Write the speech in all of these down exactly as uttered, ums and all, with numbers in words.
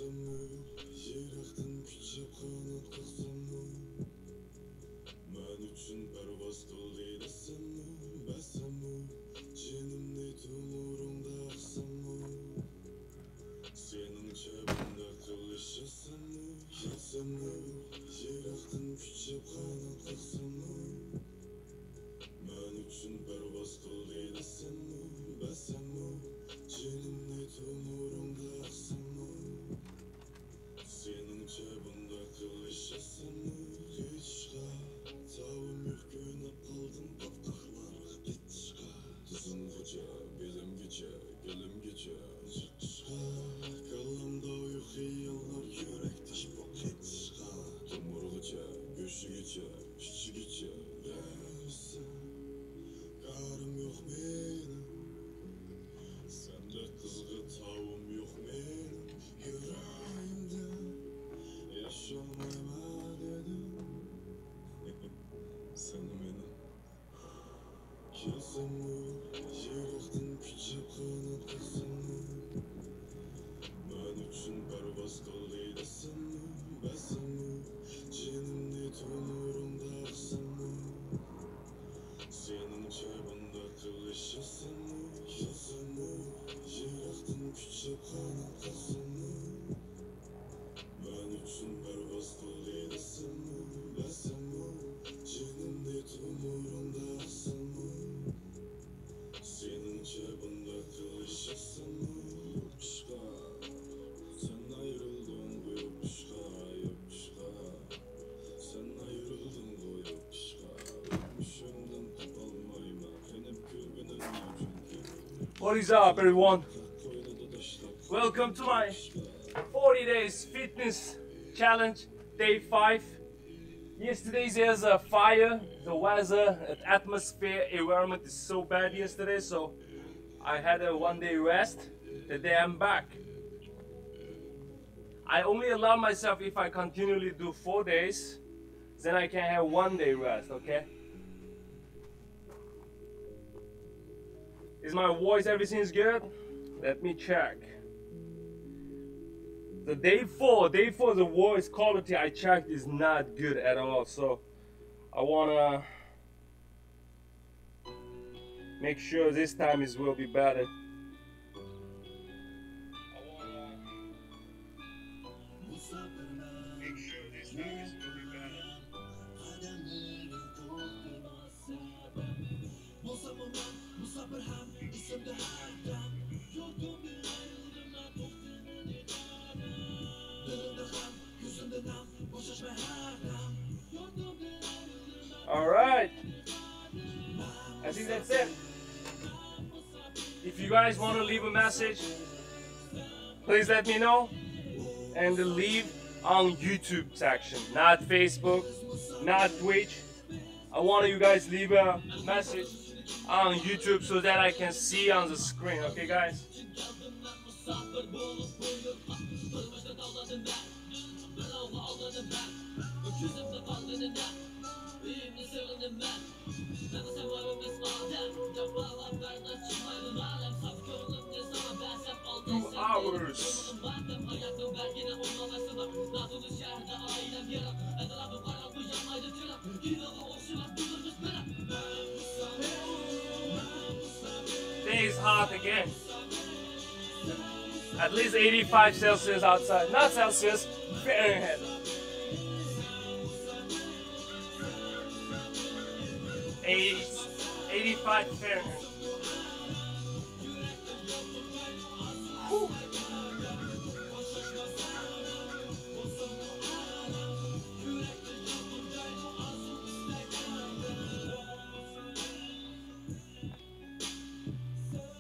يىراقتىن كۈچەپ قانات قاقساممۇ، مەن ئۈچۈن پەرۋاز قىلدى دېسەممۇ، بەرسەممۇ، جېنىمنى تومۇرۇڭدا ئاقساممۇ، سېنىڭچە بۇنداق قىلىشاسەممۇ، كەلسەممۇ، يىراقتىن كۈچەپ قانات قاقساممۇ، مەن ئۈچۈن پەرۋاز قىلدى دېسەممۇ، بەرسەممۇ، جېنىمنى تومۇرۇڭدا ئاقساممۇ، سېنىڭچە بۇنداق قىلىشاسەممۇ، قېچىشقا تاۋىم يوق، كۆنۈپ قالدىم پاتقاقلارغا قېتىشقا. تىزىمغىچە، بېلىمگىچە، گېلىمگىچە، جىقىشقا. كاللامدا ئويۇق خىياللار، يۈرەك تاش بولۇپ قېتىشقا. تومۇرغىچە، گۆشىگىچە، ئىچىگىچە، بەرمىسەم، كارىم يوق مېنىڭ. سەندەك قىزغا تاۋىم يوق مېنىڭ. يۈرەكىمدە ياشىيالمايمەن دېدىم. سەن مېنىڭ. كەلسەممۇ، يىراقتىن كۈچەپ قانات قاقساممۇ، مەن ئۈچۈن پەرۋاز قىلدى دېسەممۇ، بەرسەممۇ، جېنىمنى تومۇرۇڭدا ئاقساممۇ، سېنىڭچە بۇنداق قىلىشاسەممۇ، كەلسەممۇ، يىراقتىن كۈچەپ قانات قاقساممۇ، مەن ئۈچۈن پەرۋاز قىلدى دېسەممۇ، بەرسەممۇ، جېنىمنى تومۇرۇڭدا ئاقساممۇ، سېنىڭچە بۇنداق قىلىشاسەممۇ، يوپۇشقا، سەن ئايرىلدىڭغۇ يوپۇشقا، يوپۇشقا، سەن ئايرىلدىڭغۇ يوپۇشقا، يۈمشۈڭدىن تاپالمايمەن، قېنىپ كۆرگىنىم يوق چۈنكى. What is up, everyone? Welcome to my forty days fitness challenge, day five. Yesterday there's a fire, the weather, the atmosphere, environment is so bad yesterday, so I had a one day rest. Today I'm back. I only allow myself, if I continually do four days, then I can have one day rest, okay? Is my voice, everything is good? Let me check. The day four, day four, the voice quality I checked is not good at all. So I wanna make sure this time is will be better. I wanna make sure this time is will be better. All right. I think that's it. If you guys want to leave a message, please let me know and leave on YouTube section, not Facebook, not Twitch. I want you guys leave a message on YouTube so that I can see on the screen, okay, guys? Two hours. Day is hot again. At least eighty-five Celsius outside. Not Celsius, Fahrenheit. Eighty, eighty-five Fahrenheit. Whew.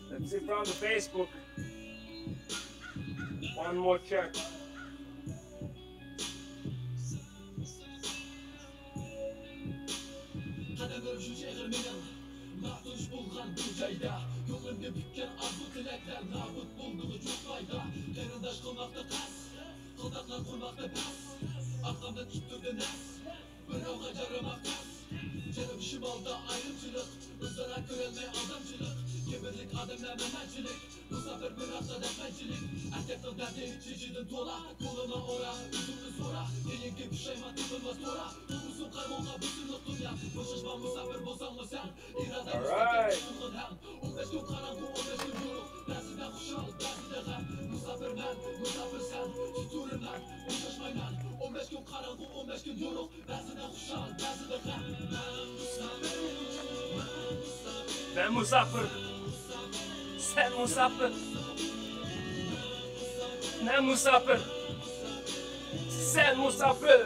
Let's see from the Facebook. One more check. قەدەملىرىم شۇنچە ئېغىر مېنىڭ، ناتونۇش بولغان بۇ جايدا. كۆڭلۈمنى پۈككەن ئارزۇ تىلەكلەر نابۇت بولدىغۇ جۇق پايدا. قېرىنداش قىلماقتا قەست، قىلتاقلار قۇرماقتا بەس. ئارقامدىن ئىت تۇردى نەس، بىراۋغا جارىماق تەس. جەنۇب شىمالدا ئايرىمچىلىق، ئۆزئارا كۆرەلمەي ئالدامچىلىق. كىبىرلىك ئادەملەر مەنمەنچىلىك. مۇساپىر بىراقتا دەرمەنچىلىك، ئەركەكنىڭ دەردى ئىچىدىن تولا، كۆڭلۈڭنى ئورا، ئۆزۈڭنى سورا، كېيىنكى پۇشايمان تېپىلماس تورا، تولمىسۇن قارىمۇڭغا بۇ سىنلىق دۇنيا، بوشاشما مۇساپىر بولساڭمۇ سەن، ئىرادە مۇستەھكەم، ئالرايت. ئون بەش كۈن قاراڭغۇ، ئون بەش كۈن يورۇق، بەزىدە خۇشال، بەزىدە غەم، مۇساپىرمەن، مۇساپىرسەن، تۇتۇرىمەن، ئوخشاشمايمەن، ئون بەش كۈن قاراڭغۇ، ئون بەش كۈن يورۇق، مەن مۇساپىر، سەن مۇساپىر، مەن مۇساپىر، سەن مۇساپىر.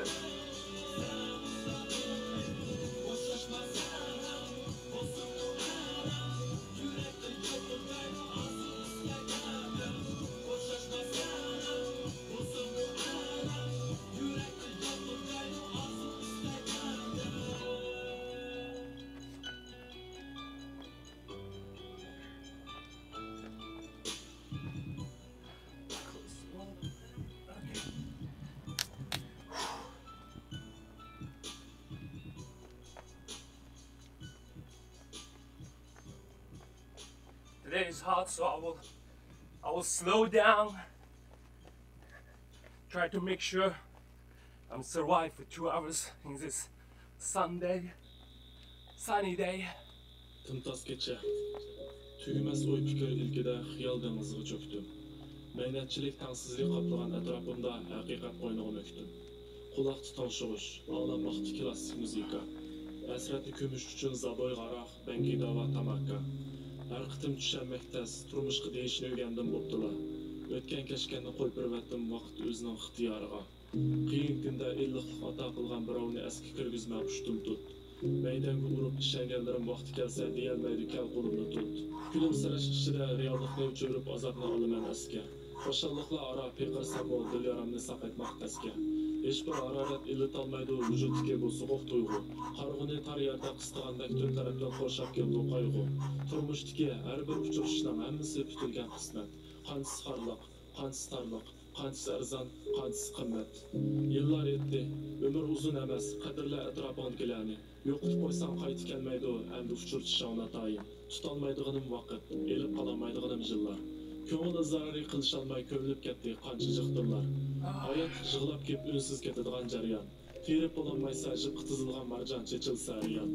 Today is hot, so I will, I will slow down. Try to make sure I'm survive for two hours in this Sunday, sunny day. تىمتاس كېچە. تۈگىمەس ئوي پىكىر ئىلكىدە خىيال دېڭىزىغا چۆكتۈم. مەينەتچىلىك تەڭسىزلىك قاپلىغان ئەتراپىمدا ھەقىقەت قوينىغا مۆكتۈم. قۇلاقتا تىڭشىغۇچ، ئاڭلانماقتا كلاسسىك مۇزىكا. ھەسرەتنى كۆمۈش ئۈچۈن زابوي ھاراق، بەڭگى داۋا، تاماكا. ھەر قېتىم چۈشەنمەك تەس، تۇرمۇشقا دېيىشنى ئۆگەندىم بوپتۇلا. ئۆتكەن كەچكەننى قويۇپ بېرىۋەتتىم ۋاقىت ئۆزىنىڭ ئىختىيارىغا. قىيىن كۈندە ئىللىقلىق ئاتا قىلغان بىراۋنى ئەسكە كىرگۈزمەي ئۇشتۇمتۇت. مەيدەڭگە ئۇرۇپ ئىشەنگەنلىرىم ۋاقتى كەلسە دېيەلمەيدۇ كەل قولۇمنى تۇت. كۈلۈمسىرەش ئىچىدە رېئاللىقنى ئۆچۈرۈپ ئازابنى ئالىمەن ئەسكە. خۇشاللىقلار ئارا پىقىرساممۇ دىل يارامنى ساقايتماق تەسكە. ھېچبىر ھارارەت ئىللىتالمايدۇ ۋۇجۇدتىكى بۇ سوغۇق تۇيغۇ. قارىغۇنى تار يەردە قىستىغاندەك تۆت تەرەپتىن قورشاپ كېلىدۇ قايغۇ. تۇرمۇشتىكى ھەر بىر ئۇچرىشىشنىڭ ھەممىسى پۈتۈلگەن قىسمەت. قانچىسى خارلىق، قانچىسى تارلىق، قانچىسى ئەرزان، قانچىسى قىممەت. يىللار ئۆتتى، ئۆمۈر ئۇزۇن ئەمەس، قەدىرلە ئەتراپىڭدىكىلەرنى. يوقىتىپ قويساڭ قايتا كەلمەيدۇ، ئەمدى ئۇچرىتىشىڭ ناتايىن. تۇتالمايدىغىنىم ۋاقىت، ئېلىپ قالالمايدىغىنىم يىللار. كۆڭۈل ئىزھارى قىلىشالماي كۆمۈلۈپ كەتتى قانچە جىق دىللار. ھايات يىغلاپ كېلىپ ئۈنسىز كېتىدىغان جەريان. تېرىپ بولالمايسەن، جىپقا تىزىلغان مارجان چېچىلسا ھەر يان.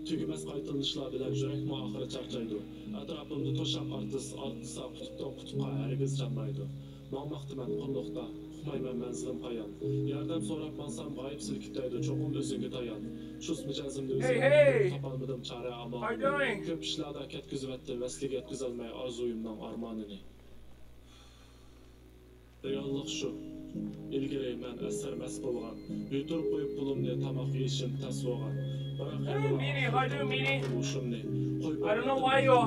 تۈگىمەس قايتىلىنىشلار بىلەن يۈرەكمۇ ئاخىرى چارچايدۇ. ئەتراپىمدا توشاق ئارتىس، ئارتىسا قۇتۇپتىن قۇتۇپقا ھەرگىز چانمايدۇ. ماڭماقتىمەن قۇملۇقتا، ئۇقمايمەن مەنزىلىم قايان. ياردەم سوراپ ماڭسام، غايىب سىلكىپ دەيدۇ، چوقۇم ئۆزۈڭگە تايان. چۇس مىجەزىمنى ئۆزۈڭگە Hey, hey! تاپالمىدىم چارە ئامالىنى. How you doing? كۆپ ئىشلاردا كەتكۈزۈۋەتتىم ۋەسلىگە يەتكۈزەلمەي ئارزۇيۇمنىڭ ئارمانىنى. رېئاللىق شۇ. ئىلگىرى مەن ئەسەر مەست بولغان، يۈتۈرۈپ قويۇپ پۇلۇمنى تاماق يېيىشىم تەس بولغان. بىراق Hey, Mini, how you doing, Mini? تۇرمۇشۇمنى قويۇپ I don't know why your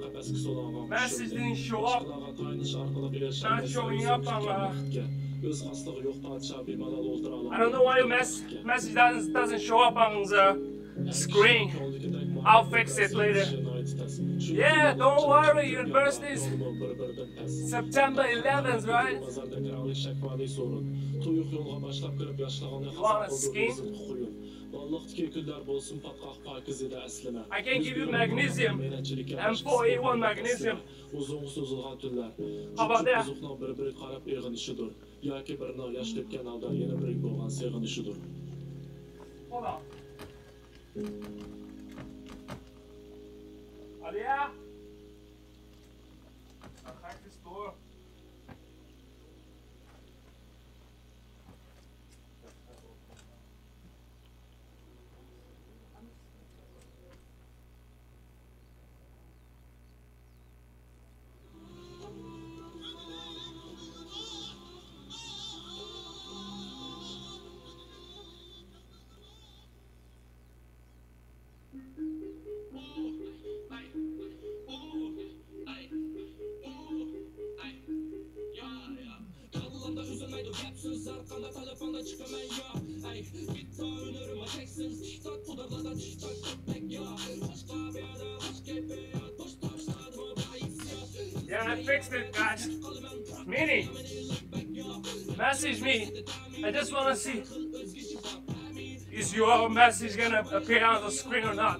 قەپەسكە سولانغان message didn't show up. ئىشقىلارغا تايىنىش ئارقىلىق ئېرىشەلمەس Not showing up on the ئۆز خاسلىقى يوق پادىشاھ بىمالال ئولتۇرالمايدۇ. I don't know why your mess-, message doesn't, doesn't show up on the screen. I'll fix it later. Yeah, don't worry, university is September eleventh, right? You want a skin? I can give you magnesium. M four A one magnesium. How about that? ياكى بىرىنىڭ ياش تۆككەن ھالدا يەنە بىرىگە بولغان سېغىنىشىدۇر. Hold on. Aliya? I'll crack this door. Yeah, I fixed it, guys. Mini, message me. I just wanna see, is your message gonna appear on the screen or not?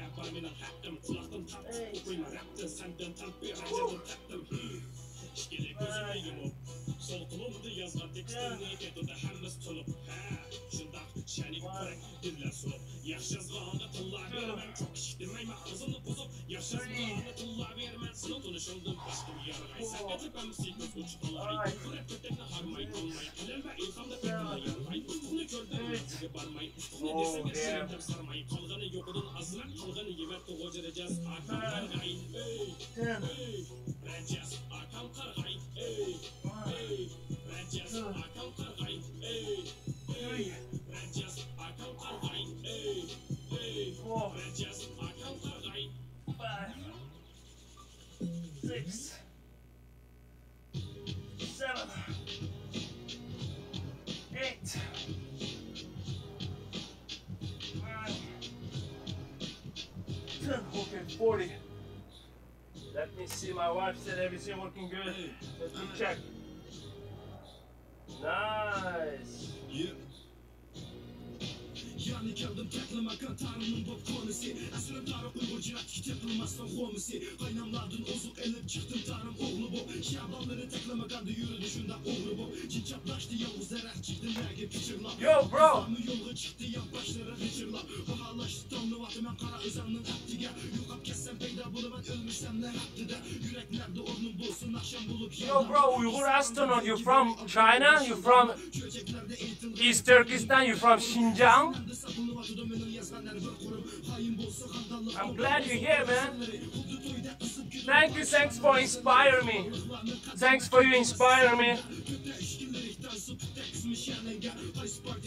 بار مېنىڭ ھەققىم، قۇلاقتىن تارتىپ ئوقۇيمەن رەپتىن، سەندىن تەنبىھ، رەجەدىن تەقدىم. ئىككىلى كۆزۈمنى يۇمۇپ، سول قولۇمدا يازغان تېكىستىمنى ئېتىدا ھەممىسى تونۇپ. ھە، شۇنداق شەنىگە كۆرە دىللەر سۇنۇپ. ياخشى يازغانغا تىللا بېرىمەن، چوڭ كىچىك دېمەيمەن، ئاغزىمنى بۇزۇپ. ياخشى يازغانغا تىللا بېرىمەن، سېنىڭ تونۇشۇڭدىن باشقىمۇ يارىغايسا. Five, six, seven, eight. Oh, damn. Nine, ten. Five, two, three, four, five, six, seven, eight, nine, ten. Okay, forty. Let me see, my wife said everything working good. Let me check. Nice. يەنە كەلدىم تەكلىماكان تارىمنىڭ بوپ كونىسى. ئەسلىم تارىخ ئۇيغۇر جىنايەتتىكى تېپىلماستىن خۇمىسى. قايناملاردىن ئوزۇق ئېلىپ چىقتىم تارىم ئوغلى بوپ. شەبانلىرى تەكلىماكاندا يۈرىدۇ شۇنداق ئوغرى بوپ. جىن چاپلاشتى يالغۇز دەرەخ چىقتى يەرگە پىچىرلاپ. Yo, bro. يولغا چىقتى يان باشلىرى غىچىرلاپ. باھالاشتى تاڭلىۋاتىمەن قارا ئۆزەڭنىڭ ئەپتىگە. يوقاپ كەتسەم پەيدا بولىمەن ئۆلمىسەملا ھەپتىدە. يۈرەكلەردە ئورنۇڭ بولسۇن ئاخشام بولۇپ. Yo, bro, Uyghur astronaut, you from China? You from East Turkestan? You from Xinjiang? I'm glad you're here, man. Thank you, thanks for inspiring me. Thanks for you inspiring me. Two, three, four, five, six, seven, eight, nine، ten،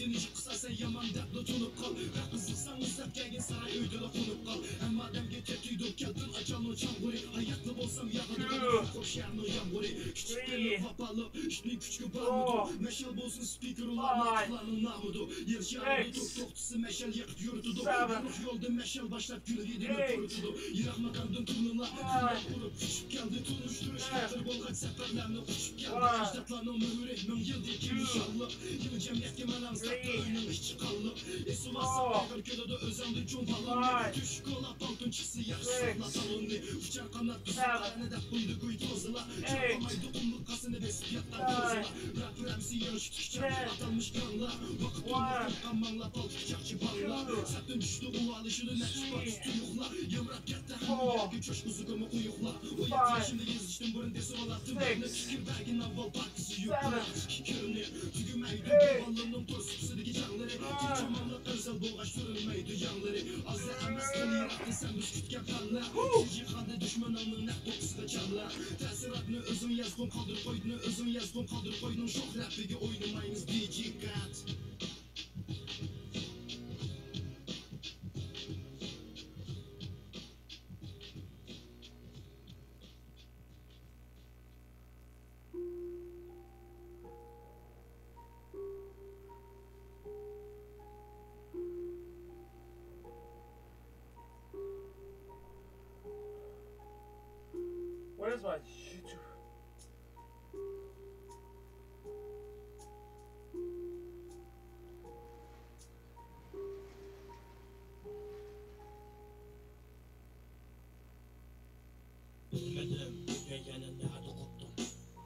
ئەجدادلارنىڭ مۆھۈرى مىڭ يىلدىن كېيىن نىشانلىق. يېڭى جەمئىيەتكە مەلەم ساختا ئۆينىڭ ئىچى قانلىق. ئېسىۋالساڭ ئېغىر كېلىدۇ ئۆزۈڭدىن چوڭ بالىڭنى. تۆشۈككە ئۇلاپ ئالتۇن چىقسا ياخشى ساقلا سالوننى. ئۇچار قانات بۈزۈپ ئەنە دەپ قويدى گۇي توزىلا. چوقۇمايدۇ قۇملۇق قاسىنى بېسىپ ياتقان توزىلا. رەپ رەمزى يېڭىشتىكىچە ئاتالمىش گاڭلا. ۋاقىت تومۇزدىن قامماڭلاپ ئالدى پىچاقچى باللا. سەپتىن چۈشتى ئۇۋالىشىدۇ نەچچە پارچە تۇيۇقلا. يامراپ كەتتى ھەممە يەرگە چوشقا زۇكىمى قويۇقلا. ئۇ يەتتە يېشىمدا يېزىشتىن بۇرۇن دېسىۋالاتتىم مەننى پىكىر بەرگىن ئاۋۋال پاكىز يۇقىرى ئىككى كىرنى. تۈگىمەيدۇ گۇۋانلىرىنىڭ تور سۇپىسىدىكى جەڭلىرى. تىنچ ئامانلىق ئەۋزەل بولغاچ سۈرۈلمەيدۇ ياڭلىرى. ئازا ئەمەس خېلى يىراقتا سەن بىز كۈتكەن پەنلەر. شۇ جىھاندا دۈشمىنىڭنىڭ نەق دوپپىسىغا چەنلەر. تەسىراتنى ئۆزۈڭ يازغىن قالدۇرۇپ قويدۇن ئۆزۈڭ يازغىن قالدۇرۇپ قويدۇن شوخ رەپىگە ئوينىمايمىز دىجى كات. Where's my YouTube?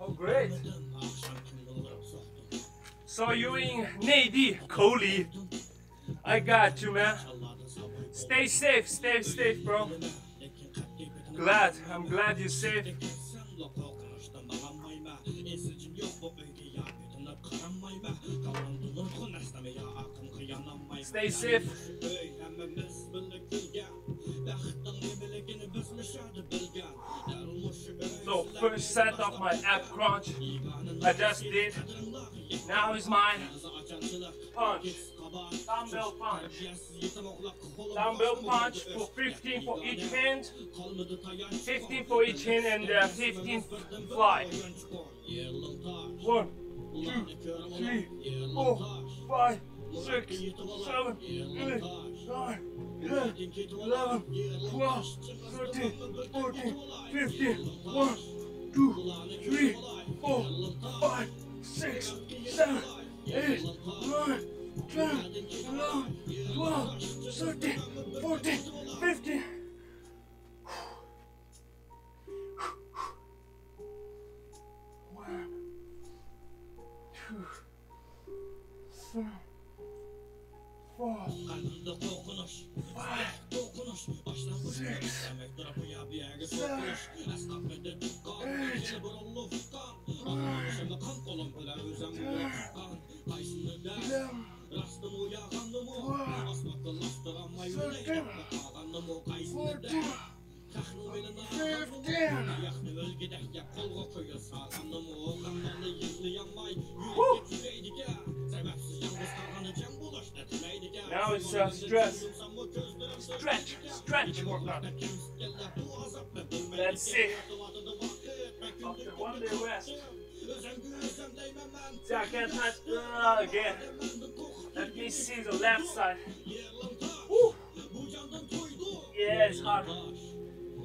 Oh, great. So you in Nady, Koli. I got you, man. Stay safe, stay safe, bro. Glad, I'm glad you're safe. Stay safe. So, first set of my ab crunch I just did. Now is my punch. Dumbbell punch. Dumbbell punch for fifteen for each hand. Fifteen for each hand and uh, fifteen fly. One, two, three, four, five, six, seven, eight, nine, ten, eleven, twelve, thirteen, fourteen, fifteen. One, two, three, four, five, six, seven, eight, nine, ten, eleven, twelve, thirteen, fourteen, fifteen. One, two, three, four, five, six, seven, eight. قايسىنى دەپ؟ راستىمۇ يا غەملىمۇ؟ ئاسماقتىن ئاستىرالماي ئۆلەي دەپ قالغاننىمۇ قايسىنى دەپ؟ خەقنىڭ مېلىنى ئالغاننىمۇ؟ ئاياقنى ئۆلگۈدەك يەپ قولغا قويۇپ سالغاننىمۇ؟ غەملەرنى يىغلىيالماي يۈرەككە تۈگەيدىكەن. سەۋەبسىز يالغۇز قالغاندا جەم بولۇشنى تىلەيدىكەن. Now it's a stretch. Stretch, stretch workout. Let's see. After one day rest. See, I can't touch the again. Let me see the left side. Woo. Yeah, it's hard.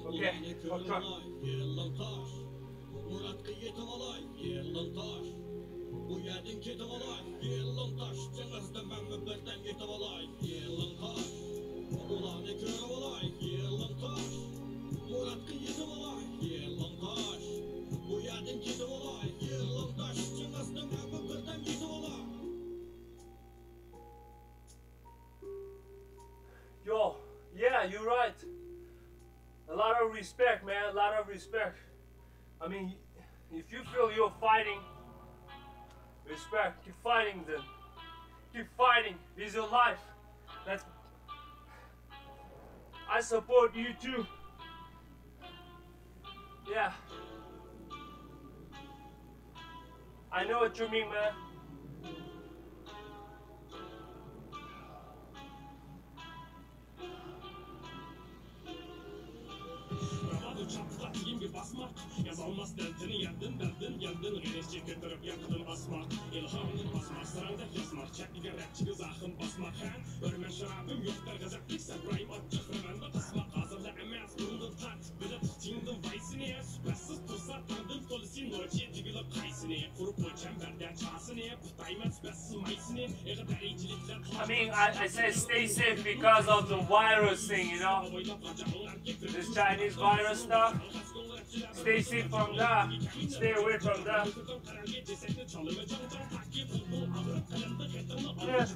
Okay, okay. مۇراتقا يېتىۋالاي، يېلىڭ تاش. بۇ يەردىن كېتىۋالاي، يېلىڭ تاش. دېڭىزدا مەنمۇ بىردەم يېتىۋالاي، يېلىڭ تاش. ئۇلارنى كۆرۈۋالاي، يېلىڭ تاش. مۇراتقا يېتىۋالاي، يېلىڭ تاش. بۇ يەردىن كېتىۋالاي، يېلىڭ تاش. دېڭىزدا مەنمۇ بىردەم يېتىۋالاي. Yo, yeah, you're right. A lot of respect, man. A lot of respect. I mean, if you feel you're fighting, respect. Keep fighting, then. Keep fighting. This is your life. That's. I support you too. Yeah. I know what you mean, man. راۋادۇ چاپلىقلار كېيىمگە باسماق، يازالماس دەردىنى يەردىن، بەردىن، يەلدىن، غېرىزچە كۆتۈرۈپ ياقىدىن ئاسماق، ئىلھامدىن باسماق، سىراڭدەك يازماق، چەككىگە رەپچىگە زاخىم باسماق، ھە؟ ئۆرمەن شارابىم يوق دەر غەزەپلىك، سەبرايىم ئاچچىق، رەۋەندە قىسماق، ھازىرلا ئەمەس، بۇرۇندىن تارت، بىلە تۇتۇڭدىن ۋايسىنى، سۈپەتسىز تۇرسا تاڭدىن تولىسى، نوچى تۈگۈلۈپ قايسىنى، قۇرۇق بۇ چەمبەردە چاسىنى، پۇتايمەن سۈپەتسىز مايسىنى، ئېغىر دەرىجىلىكلەر. I mean, I, I say stay safe because of the virus thing, you know? This Chinese virus stuff. Stay safe from that. Stay away from that. Yeah.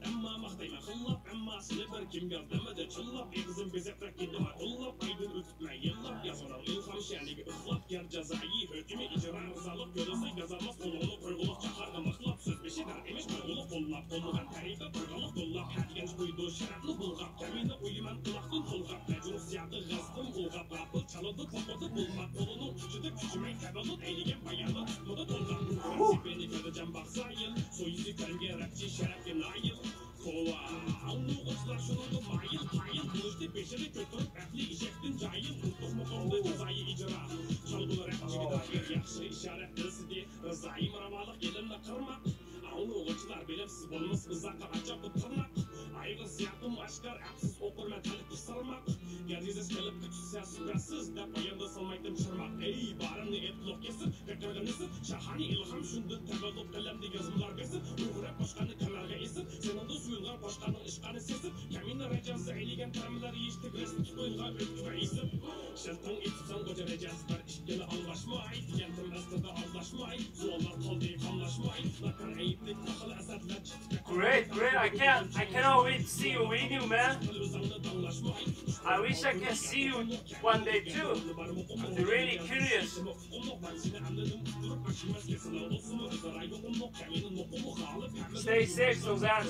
ئەمما ماختايمەن خىللاپ، ئەمما سېنى بىر كىم ياردەمدە چىللاپ، ئېغىزىم بېزەپرەك ئىدىمەن ئۇللاپ، ئايدىن ئۆتۈپمەن يىللاپ، يازغىنىڭ ئىلھام شەنىگە ئىخلاپ، يار جازائى ھۆكمى ئىجرا، رىزالىق كۆرۈلسە يازالماس قولۇڭنى قويغۇلۇق چاقارغا مىخلاپ، سۆز بېشى دەر ئېمىش بىر ئۇلۇق قوللاپ، قوللىغان تەرىپى بىر غالىق قوللاپ، ھەدىگەنچ قويىدۇ شەرەپنى بۇلغاپ، كەمىنە ئويلىمەن قۇلاقتىن تولغاپ، مەجرۇھ سىياقى غەزىپىم بۇلغاپ، غاپىل چالىدۇ توقۇتۇپ بولماق، قولىنىڭ ئۇچىدا كۈچىمەي تەۋەللۇت ئەيلىگەن بايانات، مۇدا تولغاق، سېپىنى كۆردى جان باقسايىل، سويىسى كۆرۈنگەن رەپچى شەرەپكە نايىل. توۋا، ئاڭلىغۇچىلار شۇنىڭغا مايىل، قايىل بولۇشتى بېشىنى كۆتۈرۈپ، ئەقلى ئېشەكتىن جاھىل، ئۇتۇقمۇ قىلدى جازائى ئىجرا. چالغۇلار ھەققىگە دائىر ياخشى ئىشارەت دەلسىدى، رىزائىم راۋالىق ئېلىمنى قىرماق. ئاڭلىغۇچىلار بىلىمسىز بولمىسا ئۇزاققا ئاچاپ بۇ تىرناق. ئايىغى سىياقىم ئاشكار، ئەپسىز ئوقۇرمەن تەلىپكە سىرماق. گەر يېزىش قېلىپقا چۈشسە سۈپەتسىز، دەپ باياندا سالمايتتىم چىرماق. ئەي، بارىمنى ئېيتقۇلۇق كېسىپ، قېقىرغا نېسىپ، شاھانىي ئىلھام شۇندىن تەۋەللۇت قەلەمدە يازمىلار بېسىپ، ئۇيغۇرەپ قوشقاننى كەمەرغە ئېسىپ، سېنىڭدىن سۆيۈلگەن قوشقاننىڭ ئىشقانى سېسىپ، كەمىنە رەجەز ئەيلىگەن تەرمىلەر يېيىشتەك رەسىم تۇتقۇيغا ئۆتكۈزۈپ ئېسىپ. شىلتىڭ ئېتىپسەن غوجا رەجەز، بىر ئىككىلا ئالغاشماي، دېگەنتىم ئەسلىدە ئالداشماي، سوئاللار قالدى قاملاشماي، ناكار ئەيىبلىك تاخىل ئەسەرلەر چىقتى. Great, great. I can't, I cannot wait to see your video, man. ئۆزۈڭنى داڭلاشماي، I wish I can see you one day too. I'm really curious. Stay safe, Suzanne.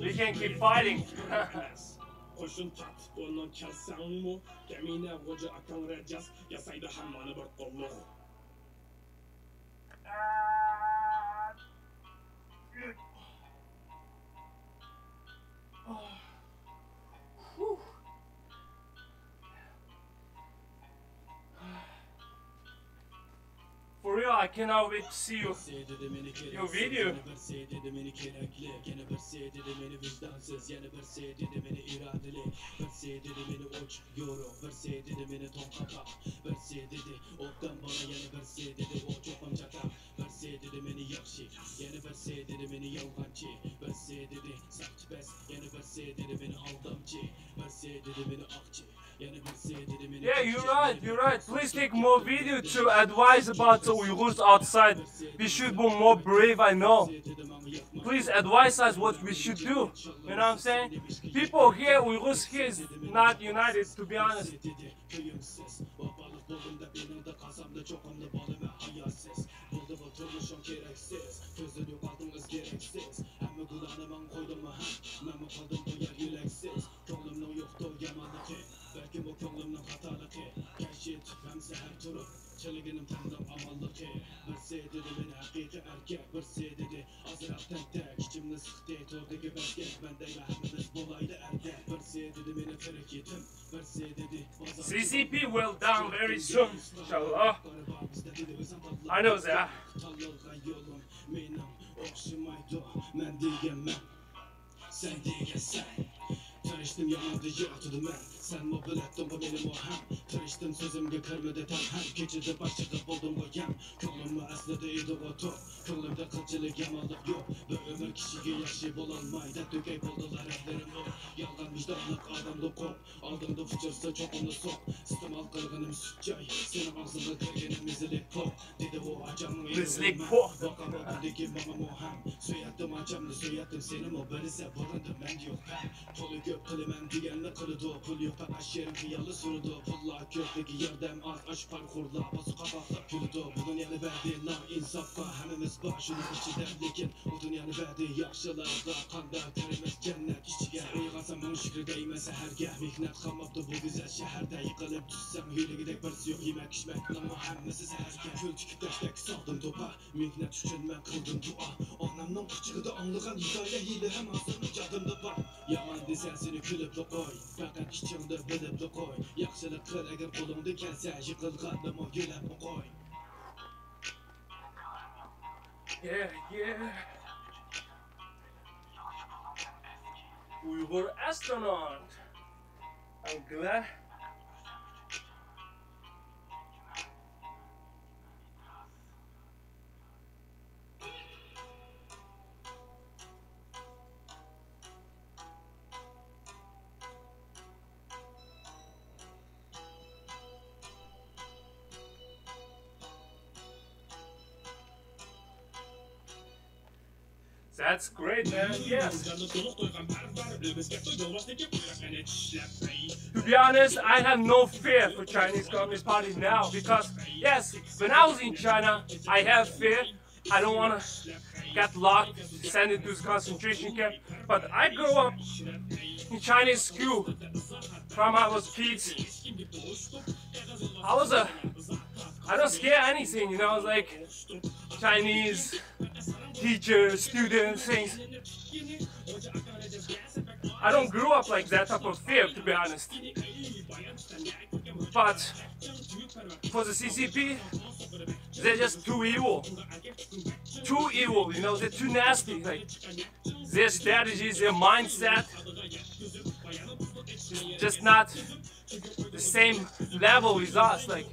We can keep fighting. قوشۇن تارتىپ ئۇنىڭ كەلسەڭمۇ، كەمىنە غوجا ئاكاڭ رەجەز ياسايدۇ ھەممىنى بىر قوللۇق. For real, I cannot wait to see you. Your video. يورۇق، بىرسى دېدى مېنى توڭ قاپاق، بىرسى دېدى ئوبدان بالا، يەنە بىرسى دېدى ئۇ چوقۇم چاقا، بىرسى دېدى مېنى ئوبدان بالا، يەنە بىرسى دېدى ئۇ چوقۇم چاقا، بىرسى دېدى مېنى ياخشى، يەنە بىرسى دېدى مېنى يالغانچى، بىرسى دېدى ساقچى پەس، يەنە بىرسى دېدى مېنى ئالدامچى، بىرسى دېدى مېنى ئاقچى، يەنە بىرسى دېدى مېنى. Yeah, you're right, you're right. Please take more video to advise about the Uyghurs outside. We should be more brave, I know. Please advise us what we should do. You know what I'm saying? People here, Uyghurs here is not united, to be honest. كۆيۈمسىز، ۋاپالىق بولدۇم دەپ يېنىڭدا قالسامدا چوقۇملا بولىمەن ھاياسىز. كۆزدىن يوقالدىڭىز دېرەكسىز، ھەممە گۈللەرنى ماڭا قويدۇڭمۇ ھە؟ مەنمۇ قالدىم بۇ يەر يۈرەكسىز. كۆڭلۈمنىڭ يوقتۇ يامانلىقى، بەلكىم بۇ كۆڭلۈمنىڭ خاتالىقى. كەچلىك غەم سەھەر تۇرۇپ، تىلىگىنىم تەننىڭ ئامانلىقى. بىرسى دېدى مېنى ھەقىقىي ئەركەك، بىرسى دېدى ئازراق تەنتەك. ئىچىمنى سىقتى توردىكى بەتكە، مەن دەيمەن ھەممىمىز بولايلى ئەردەك. بىرسى دېدى مېنى قېرىپ يېتىم، بىرسى دېدى بازار. C C P will down very soon, inshallah. I know that. تاللىغان يولۇم مېنىڭ ئوخشىمايدۇ، مەن دېگەن مەن. سەن دېگەن سەن. تىرىشتىم ياماندا ياتىدىمەن. سەنمۇ بىلەتتىڭغۇ مېنىمۇ ھەم. تىرىشتىم سۆزۈمگە كىرمىدى تەم ھەم. كېچىدە باش چىقىپ بولدۇمغۇ يەم. كۆڭلۈممۇ ئەسلىدە ئىدىغۇ توق. كۆڭلۈمدە قىلچىلىك يامانلىق يوق. بىر ئۆمۈر كىشىگە ياخشى بولالماي دەپ تۆكەي بولدىلا رەتلىرىمۇ. يالغان ۋىجدانلىق ئادەمدىن قورق. ئالدىڭدا ئۇچرىسا چوقۇملا سوق. ئىستېمال قىلغىنىم سۈت چاي، سېنىڭ ئاغزىڭغا كىرگىنىم مېزىلىك پوق. دېدى ئۇ ئاچامنىڭ مېزىلىك پوق. باقاما بۇندىكى ماڭىمۇ ھەم. سۆيەتتىم ئاچامنى، سۆيەتتىم سېنىمۇ، بىرسى بۇرۇندىن مەندە يوق پەم. پۇلى كۆپ قىلىمەن دېگەننى قىلىدۇ، پۇل يوق پەقەت شېرىن خىياللا سۈرىدۇ. پۇللار كۆپلۈكى ياردەم ئاز، ئاشۇ پارىخورلار باسۇپ قاپاقلاپ كۈلىدۇ. بۈگۈن يەنە بەردى نان ئىنساپقا، ھەممىمىز بار شۇنىڭ ئىچىدە، لېكىن ئۇ دۇنيانى بەردى ياخشىلارغا. قانداق كىرىمىز جەننەت ئىچىگە؟ ئويغانسام مىڭ شۈكرى دەيمەن سەھەرگە. مېھنەت قالماپتۇ بۇ گۈزەل شەھەردە، يىقىلىپ چۈشسەم ھىيلىگىدەك بىرسى يوق، يېمەك ئىچمەكنىڭمۇ ھەممىسى زەھەركەن. كۆل تىكىپ تاشتەك سالدىم توپا، مېھنەت ئۈچۈن مەن قىلدىم دۇئا. ئانامنىڭ قۇچىقىدا ئاڭلىغان ھېكايە ھېلىھەم ھازىرمۇ يادىمدا بار. يامان دېسە سېنى كۈلۈپلا قوي، پەقەت ئىچىڭدە بىلىپلا قوي. ياخشىلىق قىل ئەگەر قولۇڭدىن كەلسە، يىقىلغاننىمۇ يۆلەپلا قوي. Yeah, yeah. Uyghur astronaut. I'm glad. That's great, man. Yes. To be honest, I have no fear for Chinese Communist Party now because, yes, when I was in China, I have fear. I don't want to get locked, sent into the concentration camp. But I grew up in Chinese school from I was kids. I was a, I don't scare anything, you know, like Chinese teachers, students, things. I don't grew up like that type of fear, to be honest. But for the C C P, they're just too evil. Too evil, you know, they're too nasty. Like, their strategies, their mindset is just not the same level with us. Like,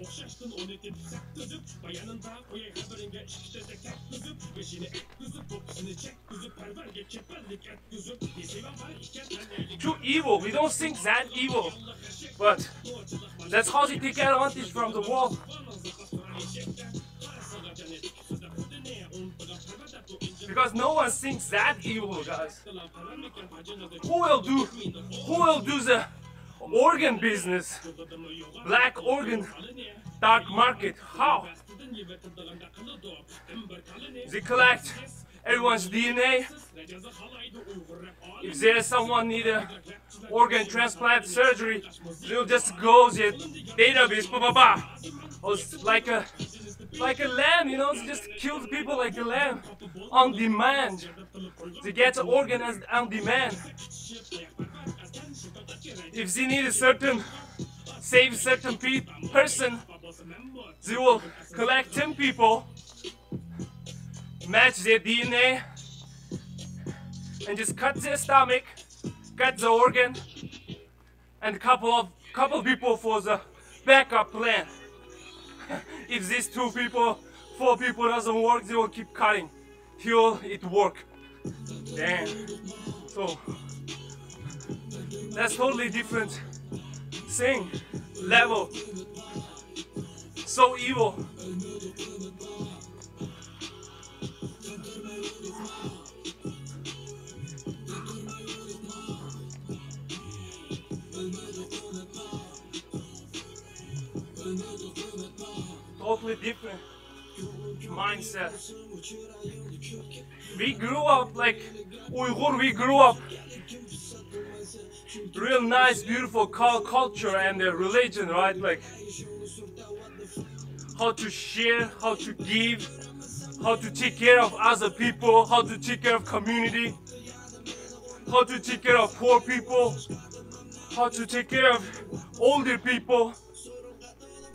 too evil. We don't think that evil. But that's how they take advantage from the world. Because no one thinks that evil, guys. Who will do, who will do the organ business? Black organ, dark market. How? They collect everyone's D N A. If there's someone need a organ transplant surgery, they'll just go to the database, blah, blah, blah. Or s- like a, like a lamb, you know, they just kill the people like a lamb on demand. They get the organ as on demand. If they need a certain, save certain pe- person, they will collect ten people, match their D N A, and just cut their stomach, cut the organ, and couple of couple people for the backup plan. If these two people, four people doesn't work, they will keep cutting till it work. Damn. So that's totally different thing, level. So evil. Totally different. mindset. We grew up like Uyghur, we grew up real nice, beautiful cul- culture and their religion, right? Like how to share, how to give, how to take care of other people, how to take care of community, how to take care of poor people, how to take care of older people.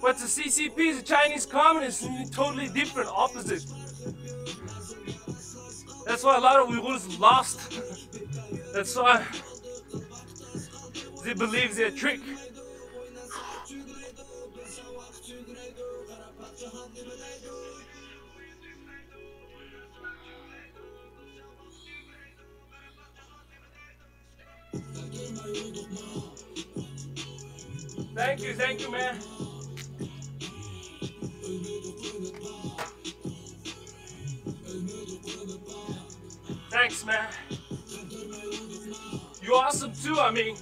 But the C C P, the Chinese communists, is totally different, opposite. That's why a lot of Uyghurs lost. That's why they believe they're tricked. Thank you, thank you, man. Thanks, man. You're awesome too, I mean.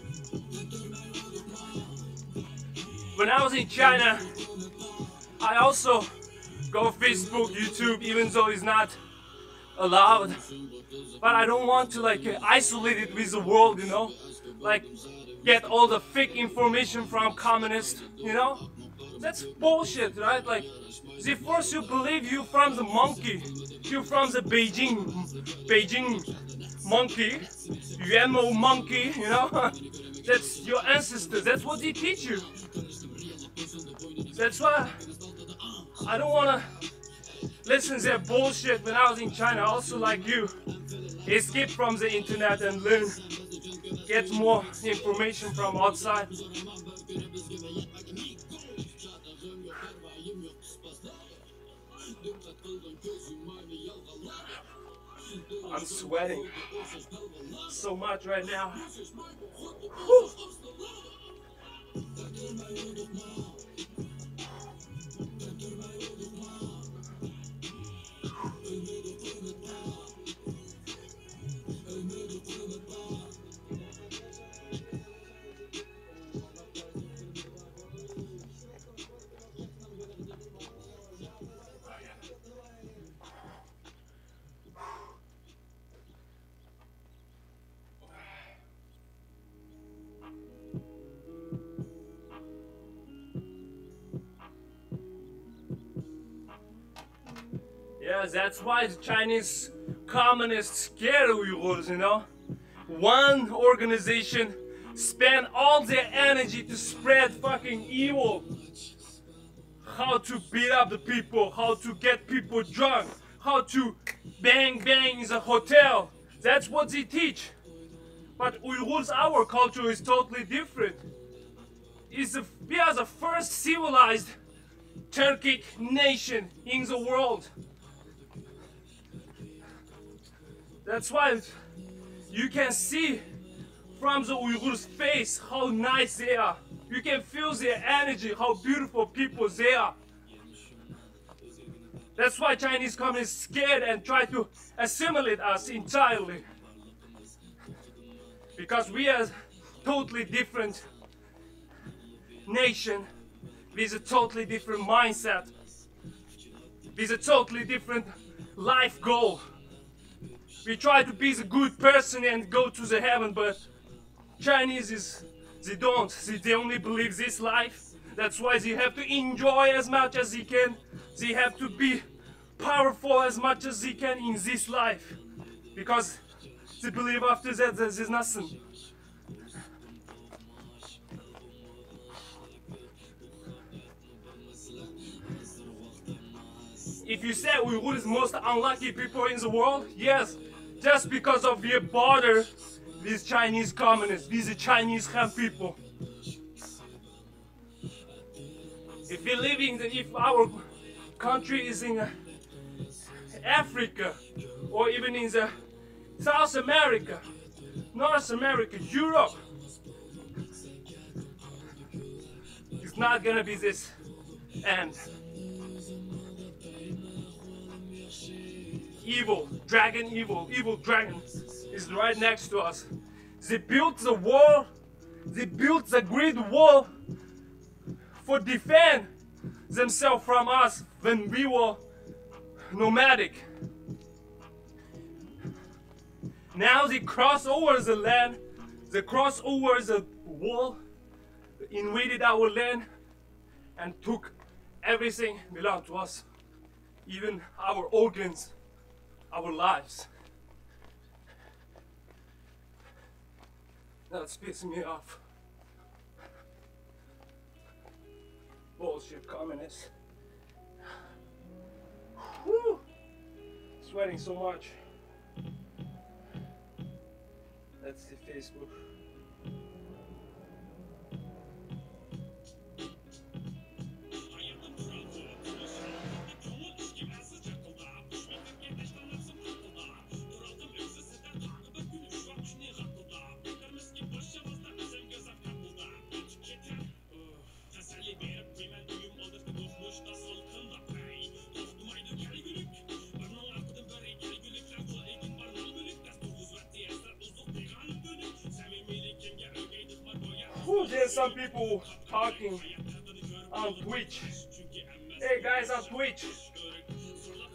When I was in China, I also go Facebook, YouTube, even though it's not allowed. But I don't want to like get isolated with the world, you know? Like get all the fake information from communists, you know? That's bullshit, right? Like they force you believe you from the monkey, you from the Beijing, Beijing monkey, Yuanmo monkey, you know? That's your ancestors. That's what they teach you. That's why I don't wanna listen to their bullshit when I was in China. Also, like you, escape from the internet and learn, get more information from outside. I'm sweating so much right now. Whew. Yeah, that's why the Chinese communists scare Uyghurs, you know? One organization spend all their energy to spread fucking evil. How to beat up the people, how to get people drunk, how to bang bang in the hotel. That's what they teach. But Uyghurs, our culture is totally different. Is the, we are the first civilized Turkic nation in the world. That's why you can see from the Uyghurs' face how nice they are. You can feel their energy, how beautiful people they are. That's why Chinese communists scared and try to assimilate us entirely. Because we are totally different nation with a totally different mindset, with a totally different life goal. We try to be the good person and go to the heaven, but Chinese is, they don't. They, they only believe this life. That's why they have to enjoy as much as they can. They have to be powerful as much as they can in this life. Because they believe after that, there's nothing. If you say Uyghur is most unlucky people in the world, yes, just because of your border with Chinese communists, with the Chinese Han people. If we live in the, if our country is in uh, Africa or even in the South America, North America, Europe, it's not gonna be this end. Evil, dragon evil, evil dragon is right next to us. They built the wall, they built the great wall for defend themselves from us when we were Nomadic. Now they cross over the land, they cross over the wall, invaded our land, and took everything belong to us, even our organs, our lives. That's pissing me off. Bullshit communists. Whew. Sweating so much. That's the Facebook. Whew, there's some people talking on Twitch. Hey guys on Twitch,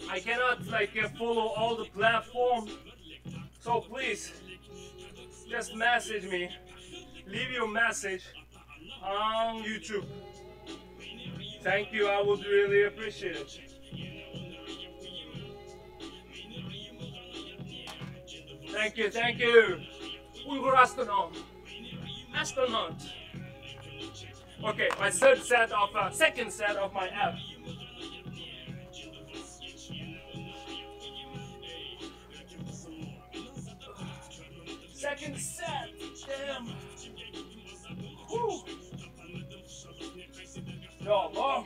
I cannot like uh, follow all the platform, so please just message me, leave your message on YouTube. Thank you, I would really appreciate it. Thank you, thank you. Uyghur astronom. Astronaut. Okay, my third set of uh, second set of my app. Second set. Damn. Whew. Ya Allah.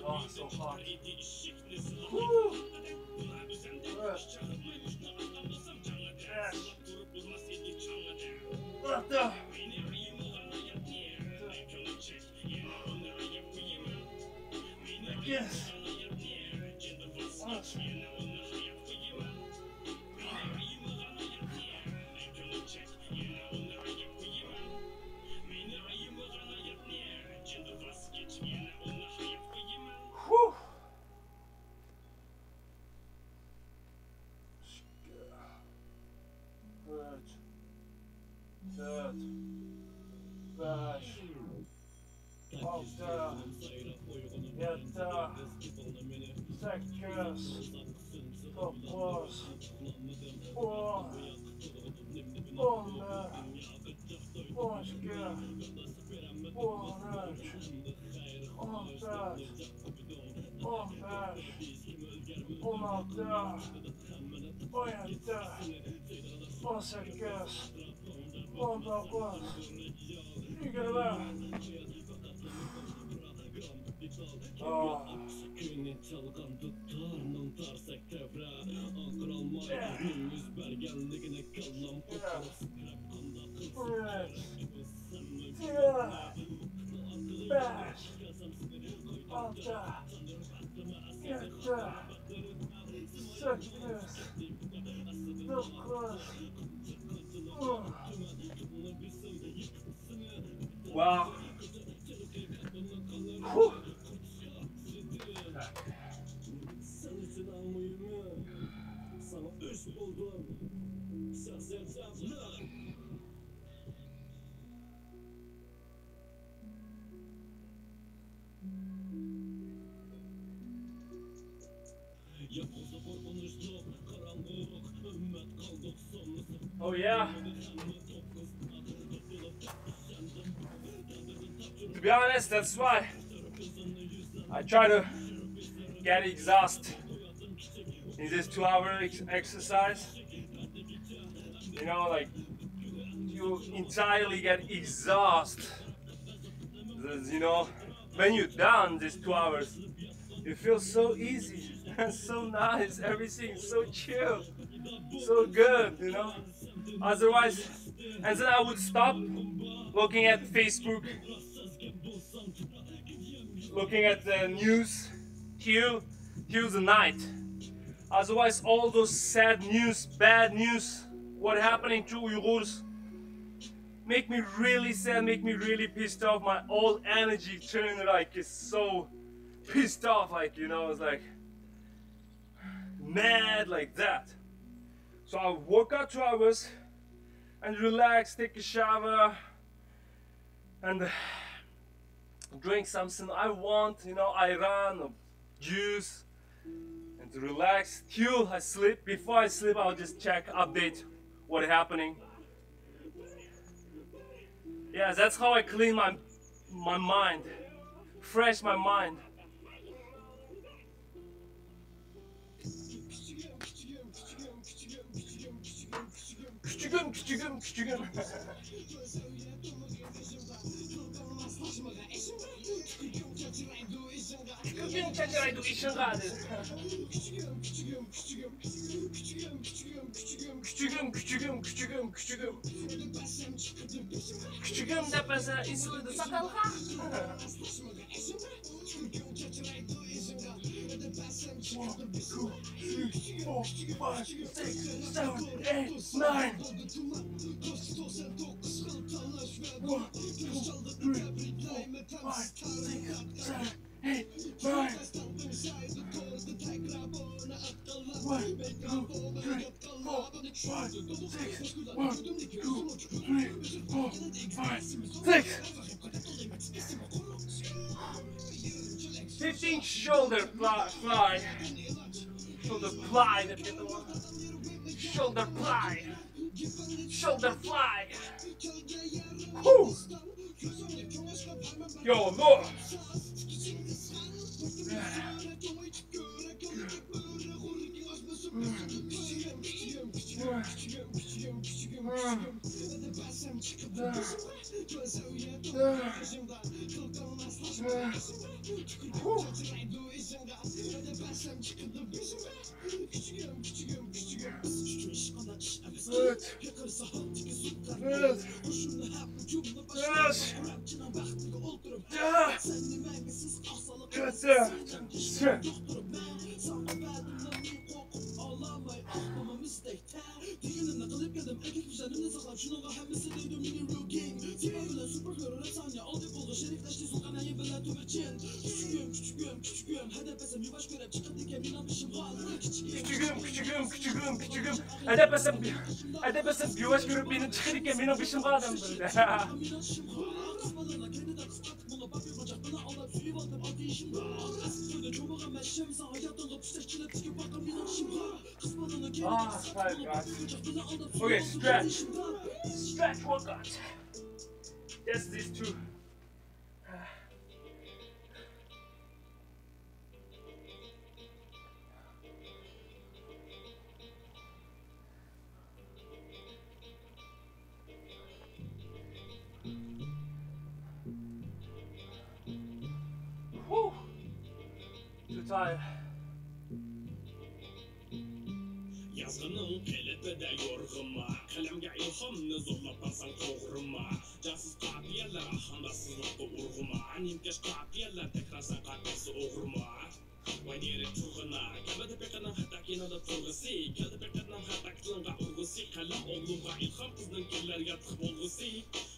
Oh, so hot. Whew. Yes. What the? Yes. What? Whew. ئۈچ، تۆت، بەش، ئالتە، يەتتە، سەككىز، توققۇز، ئون، ئون بىر، ئون ئىككى، ئون ئۈچ، ئون تۆت، ئون بەش، ئون ئالتە، ئون يەتتە، ئون سەككىز، ئون توققۇز، يىگىرمە. بەش، ئالتە، يەتتە، سەككىز، Wow. Huh. Oh yeah. To be honest, that's why I try to get exhausted in this two-hour ex- exercise. You know, like, you entirely get exhausted. You know, when you're done these two hours, it feels so easy and so nice. Everything is so chill, so good, you know. Otherwise, and then I would stop looking at Facebook, looking at the news till till the night. Otherwise, all those sad news, bad news, what happening to Uyghurs, make me really sad, make me really pissed off. My all energy turn, like, it's so pissed off, like, you know, it's like mad like that. So I work out two hours and relax, take a shower, and drink something I want, you know, ayran or juice, and relax till I sleep. Before I sleep, I'll just check, update what happening. Yeah, that's how I clean my my mind, fresh my mind. كۈچۈكۈم، كۈچۈكۈم، كۈچۈكۈم. كۈچۈكۈم چاچرايدۇ ئېشىڭغا دېدى. كۈچۈكۈم، كۈچۈكۈم، كۈچۈكۈم، كۈچۈكۈم، كۈچۈكۈم، كۈچۈكۈم، كۈچۈكۈم. كۈچۈكۈم دەپ بەرسە ئېسىلىدۇ ساقالغا. One, two, three, four, five, six, seven, eight, nine. One, two, three, four, five, six, seven, eight, nine. One, two, three, four, five, six, one, two, three, four, five, six. Fifteen shoulder fly, fly. Shoulder fly. Shoulder fly. Shoulder fly. Whew. Yo, look. Good. Good. Good. Good. دېگىنىمنى قىلىپ كەلدىم، ئەركەك ۋىجدانىمنى ساقلاپ، شۇنىڭغا ھەممىسى دەيدۇ مېنى روكىڭ. سېنىڭ بىلەن سۇپېر ھېرو رەپ ساھنە ئالدى بولغان شېرىكداشنى سۇلقان ئەيىب بىلەن تۆمۈرچىن. كۈچۈكۈم، كۈچۈكۈم، كۈچۈكۈم، ھەدەپ بەرسەم يۇۋاش كۆرۈپ چىقىدىكەن مېنىڭ بېشىمغا. كىچىكىم، كىچىكىم، كىچىكىم، كىچىكىم، كىچىكىم. ھەدەپ بەرسەم، ھەدەپ بەرسەم يۇۋاش كۆرۈپ مېنى چىقىدىكەن مېنىڭ بېشىمغا ئادەم بىلدى. مېنىڭ بېشىمغا. قىز بالىلار كەينىدە قىسقارتىپ، ماڭا بار بىر بۇرجاق بىلەن ئاڭلاپ سۆيۈۋالدىم ئاددىي ئىشىمنى. ئەسلى تۈردە چومىغان مەن شەمسە ھاياتىڭغا پۇشتەك چىلەپ تىكىپ باققان مېنىڭ ئىشىمغا. قىز بالىلار كەينىدە قىسقارتىپ، ماڭا بار بىر بۇرجاق بىلەن ئاڭلاپ سۆيۈۋالدىم ئاددىي ئىشىمنى. Stretch workout. Just these two. Whew. Too tired. يازغىنىڭ قېلىپىدە يورغىما، قەلەمگە ئىلھامنى زورلاپ بەرسەڭ توغرىما؟ جانسىز قاپىيەلەر ئاھاڭداشسىزلىققا ئۇرغىما، نىمكەش قاپىيەلەر تەكرار سەن قاپىيەسى ئوغرىما. ۋاي نېرى تۇرغىنا، كەلمىدى پېقىرنىڭ ھەتتا كىنودا تۇرغۇسى، كەلدى پېقىرنىڭ ھەتتا كىتلىڭغا قەلەم ئوغلۇمغا ئىلھام، قىزنىڭ كېلەر ياتلىق بولغۇسى.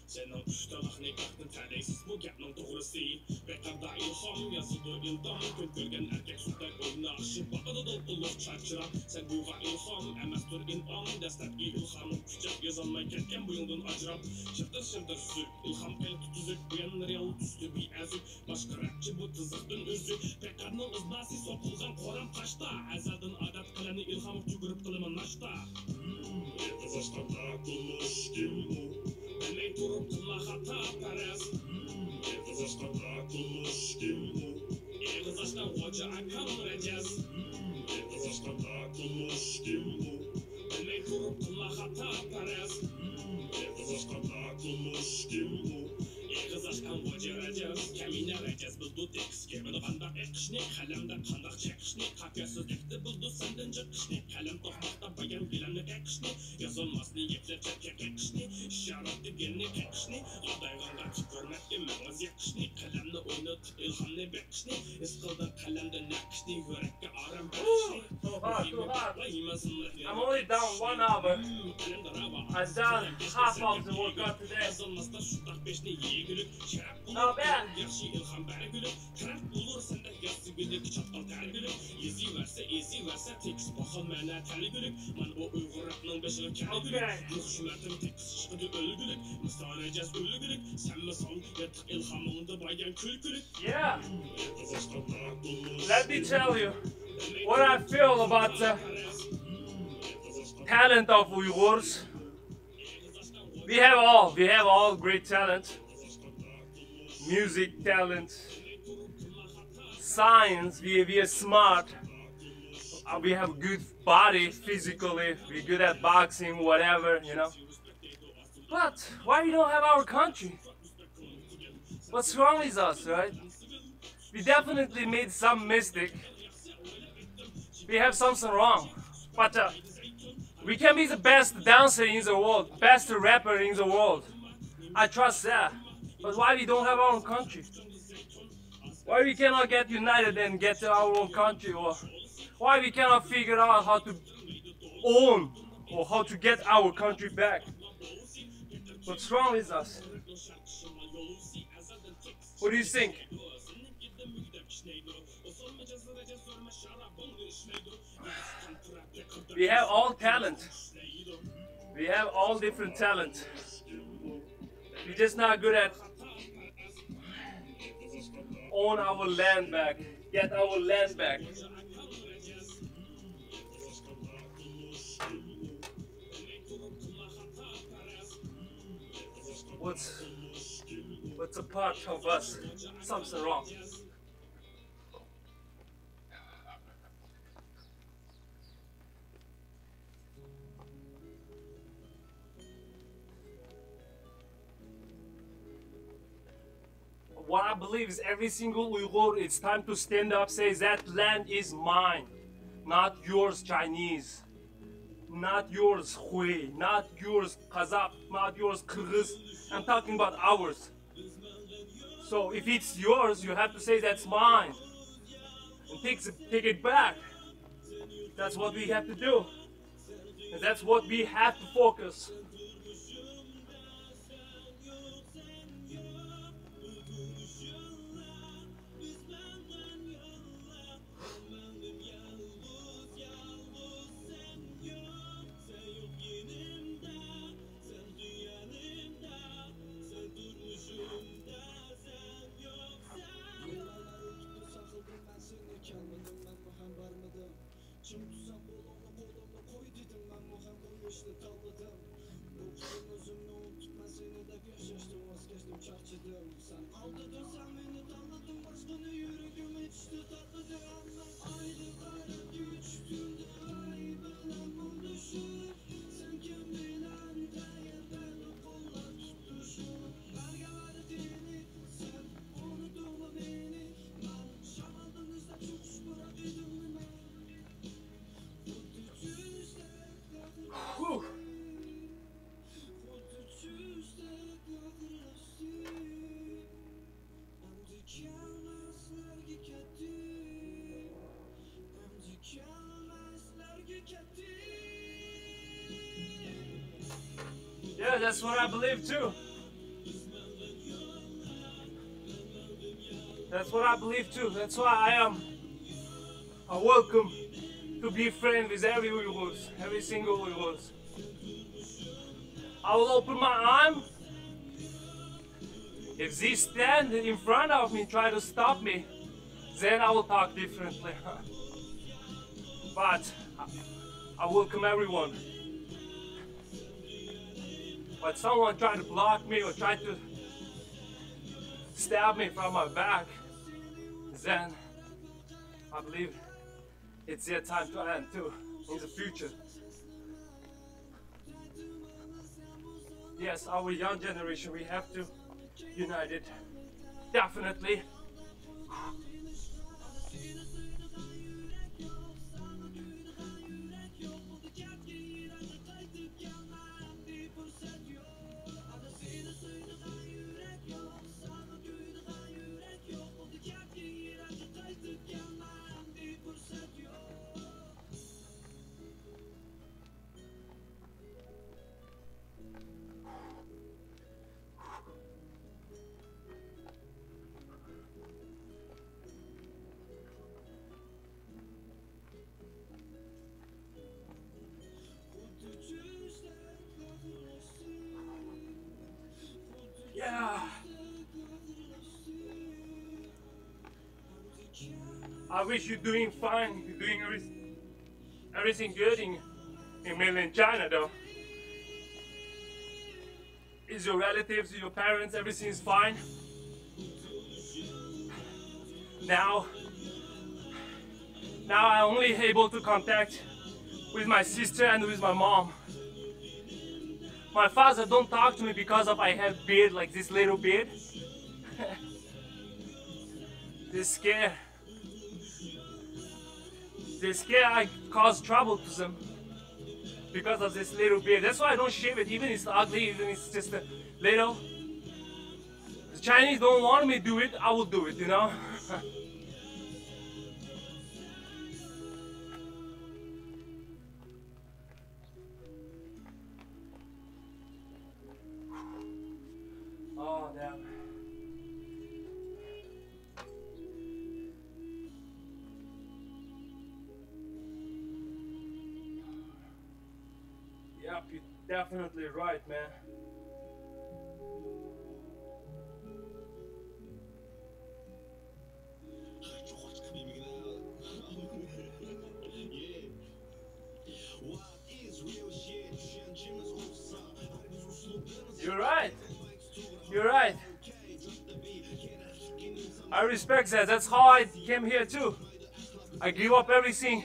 سېنىڭ ئۈچ تالاق نىكاھتىن تەلەيسىز، بۇ گەپنىڭ توغرىسى. پەيغەمبەر ئىلھام يازىدۇ ئىلتام، كۆپ كۆرگەن ئەركەك سۇدەك ئويناش. باقىدۇ دولقۇنلۇق چاچراپ، سەن بۇيغا ئىلھام ئەمەستۇر ئىنئام. دەسلەپكى ئىلھامىڭ كۈچەپ، يازالماي كەتكەن بويۇڭدىن ئاجراپ. شىردىر شىردىر سۈزۈك، ئىلھام قېلىپتۇ تۈزۈك، بۇيان رېئال تۈستە بىئەزۈك. باشقا رەپچى بۇ تىزىقتىن ئۈزۈك. پەيغەمبەرنىڭ ئىزناسى سوقۇلغان قورام قاشتا. ئەزەلدىن ئادەت قىلەرنى ئىلھام، يۈگۈرۈپ قىلىمەن ناشتا. ھىم، ئېغىز ئاچقاندا كۈلۈش كىم ئۇ؟ بىلمەي تۇرۇپ قىلما خاتا پەرەز. ھىم، ئېغىز ئاچقاندا كۈلۈش كىم ئۇ؟ ئېغىز ئاچقان غوجا ئاكام رەجەز. ھىم، ئېغىز ئاچقاندا كۈلۈش كىم ئۇ؟ بىلمەي تۇرۇپ قىلما خاتا پەرەز. ھىم، ئېغىز ئاچقاندا كۈلۈش كىم ئۇ؟ ئېغىز ئاچقان غوجا رەجەز، كەمىنە رەجەز بىلىدۇ تېكىستكە مانا قانداق ئېقىشنى، قەلەمدە قانداق چېقىشنى، قاپىيە سۆزلۈكتە بىلىدۇ سەندىن جىقىشنى، قەلەم توقماقتا بايان گىلەمنى قېقىشنى، يازالماسنى يەكلەپ چەتكە قېقىشنى، ئىشارەتتە گەلنى قېقىشنى، غادايغانغا تىك كۆرمەتكە مەڭگۈز يېقىشنى، قەلەمنى ئوينىتىپ ئىلھامنى بېقىشنى، ھېس قىلدىڭ قەلەمدە نەقىشنى، يۈرەككە ئارام بېقىشنى. Too hard, too hard. I'm only down one hour. I done half of the workout today. Not bad. Okay. Yeah. Let me tell you what I feel about the talent of Uyghurs. We have all, we have all great talent. Music talent, science, we, we are smart. Uh, we have good body physically, we're good at boxing, whatever, you know. But why we don't have our country? What's wrong with us, right? We definitely made some mistake. We have something wrong. But uh, we can be the best dancer in the world, best rapper in the world. I trust that. But why we don't have our own country? Why we cannot get united and get our own country? Or why we cannot figure out how to own or how to get our country back? What's wrong with us? What do you think? We have all talent. We have all different talent. We're just not good at own our land back, get our land back. What's what's a part of us? Something wrong. What I believe is every single Uyghur, it's time to stand up, say that land is mine, not yours, Chinese, not yours, Hui, not yours, Kazakh, not yours, Kyrgyz. I'm talking about ours. So if it's yours, you have to say that's mine and take, take it back. That's what we have to do. And that's what we have to focus. چىڭ تۇتسام قولۇڭنى، قولۇمنى قوي دېدىڭ، مەنمۇ ھەم ئۇ ياشنى تاللىدىم. بۇ قېتىم ئۆزۈمنى ئۇنتۇپ، مەن سېنى دەپ ياشاشتىن ۋاز كەچتىم، چارچىدىم. سەن ئالدىدىڭ، سەن مېنى تاللىدىڭ، باشقىنى يۈرىكىم ئېچىشنى تاللىدى. ئەمما ئايرىلىپ كۆچۈپ تۈندە ئاي بىلەن مۇڭدىشىپ، سەن كىم بىلەن قەيەردە قوللاپ تۇتۇشۇپ، بەرگەن ۋەدىڭنى سەن ئۇنۇتتۇڭمۇ مېنى؟ مەن شامالدىن ئىزدەپ چىقىش پۇراق ئىدىڭمۇ مەن؟ That's what I believe too. That's what I believe too. That's why I am. I welcome to be friend with every Uyghurs, every single Uyghurs. I will open my arm. If they stand in front of me, try to stop me, then I will talk differently. But I, I welcome everyone. But someone try to block me or try to stab me from my back, then I believe it's their time to end too in the future. Yes, our young generation, we have to unite it. Definitely. Yeah. I wish you're doing fine. You're doing everything, everything good in, in mainland China, though. Is your relatives, your parents, everything is fine? Now, now I only able to contact with my sister and with my mom. My father don't talk to me because of I have beard, like this little beard. They scare. They scare I cause trouble to them because of this little beard. That's why I don't shave it, even it's ugly, even it's just a little. The Chinese don't want me do it, I will do it, you know? Oh, damn. Yep, you're definitely right, man. You're right. You're right. I respect that. That's how I came here too. I give up everything.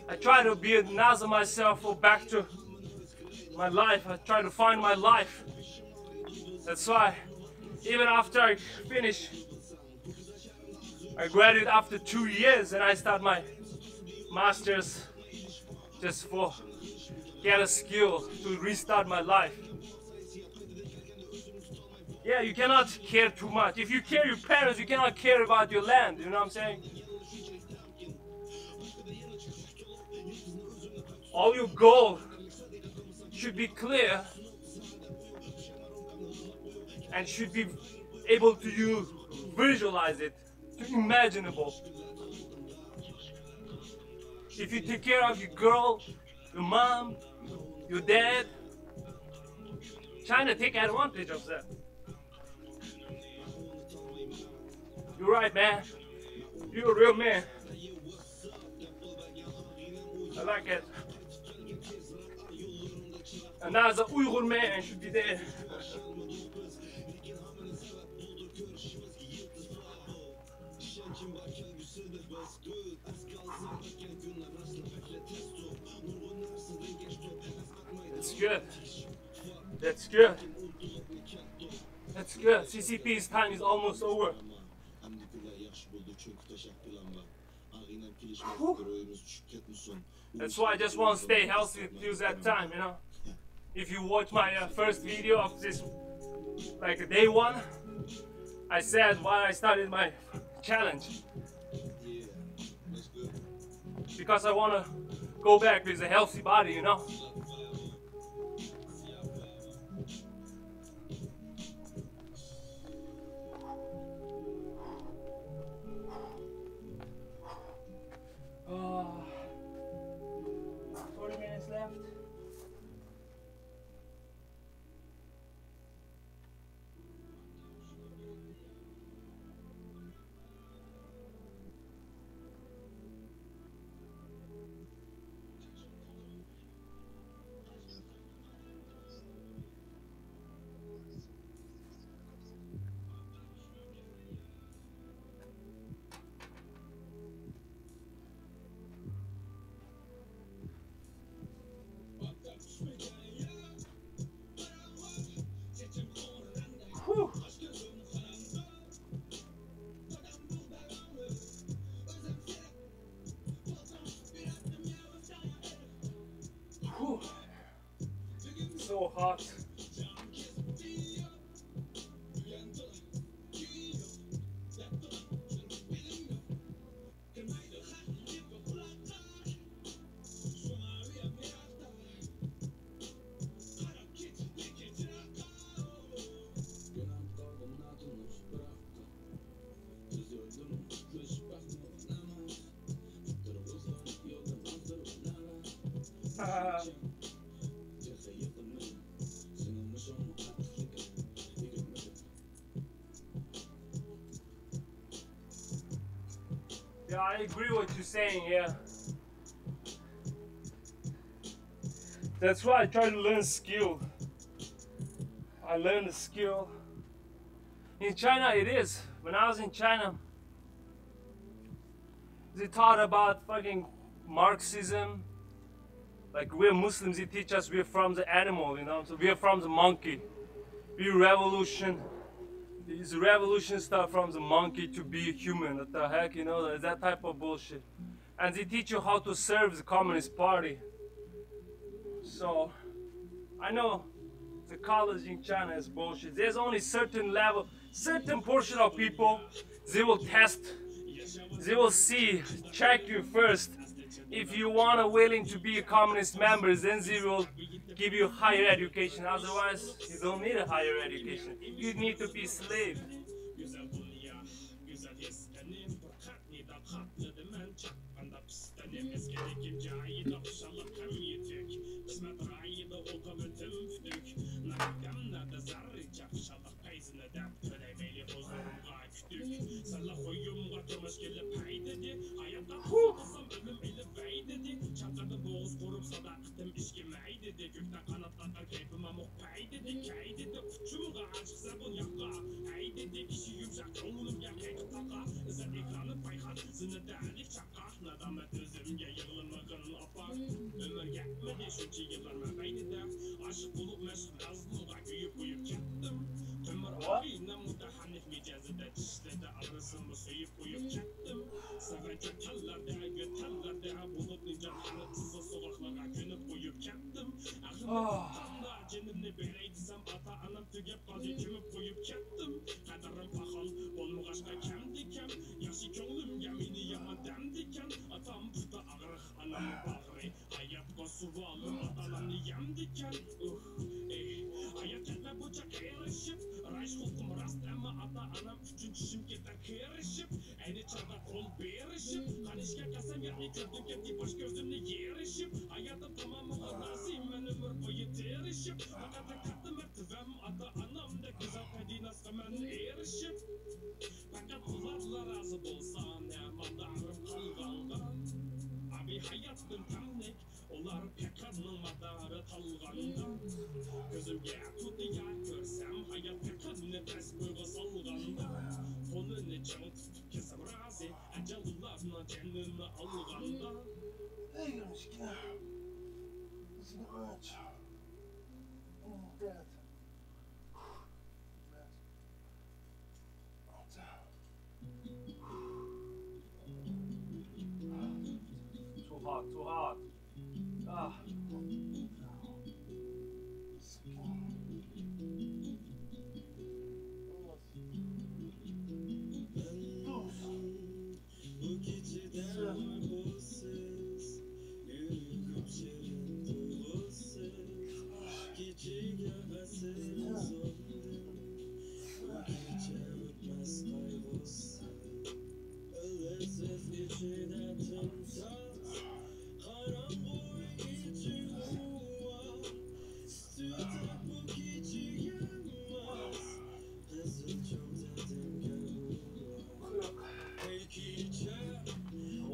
I try to be another myself, go back to my life. I try to find my life. That's why, even after I finish, I graduate after two years and I start my master's just for get a skill to restart my life. Yeah, you cannot care too much. If you care your parents, you cannot care about your land, you know what I'm saying? All your goal should be clear and should be able to you visualize it, to imaginable. If you take care of your girl, your mom, your dad, China take advantage of that. You're right, man. You're a real man. I like it. Another Uyghur man should be there. It's good. That's good. That's good. C C P's time is almost over. That's why I just want to stay healthy till that time, you know. If you watch my uh, first video of this, like day one, I said why I started my challenge. Because I want to go back with a healthy body, you know. Yeah, I agree what you're saying, yeah. That's why I try to learn skill. I learned the skill. In China, it is. When I was in China, they taught about fucking Marxism. Like, we're Muslims, they teach us we're from the animal, you know, so we're from the monkey. We revolution. This revolution start from the monkey to be human. What the heck, you know, that type of bullshit. And they teach you how to serve the Communist Party. So, I know the college in China is bullshit. There's only certain level, certain portion of people, they will test, they will see, check you first. If you wanna willing to be a communist member, then they will give you higher education. Otherwise, you don't need a higher education. You need to be slave. Too hot, too hot. Ah.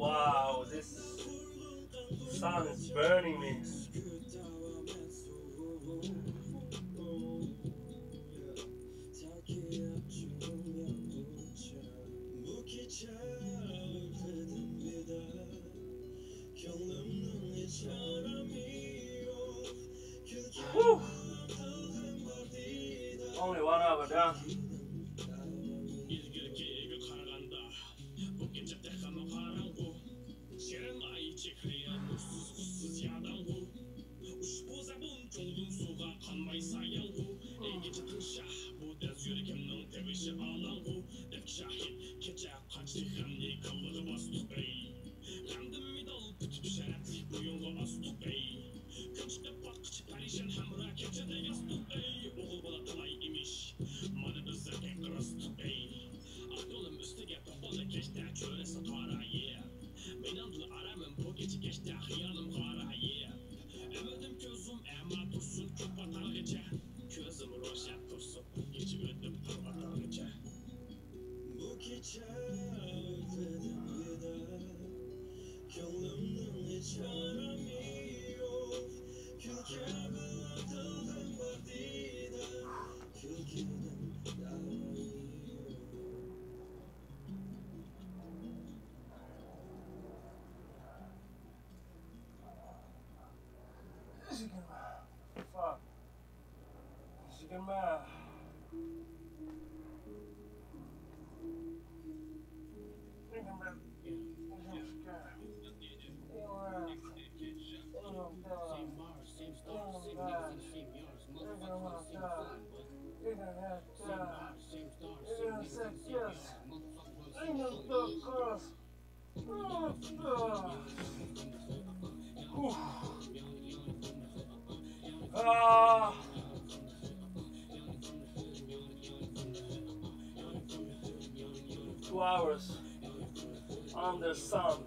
Wow, this sun is burning me. Whew. Only one hour down. يالىم قارا، ئەۋەتتىم كۆزۈم ئەما تۇرسۇن، كۆپ ئاتارغىچە. كۆزۈم روشەن تۇرسۇن، كېچە ئۆتۈپ تۇر ئاتارغىچە. بۇ كېچە ئۆتىدۇ پىدا، كۆڭلۈمنىڭ ھېچ ئارامى يوق. كۈلكە بىلەن تىلغىم بار دېدى، كۈلكىدىن داۋايى يوق. Ah. Two hours under sun.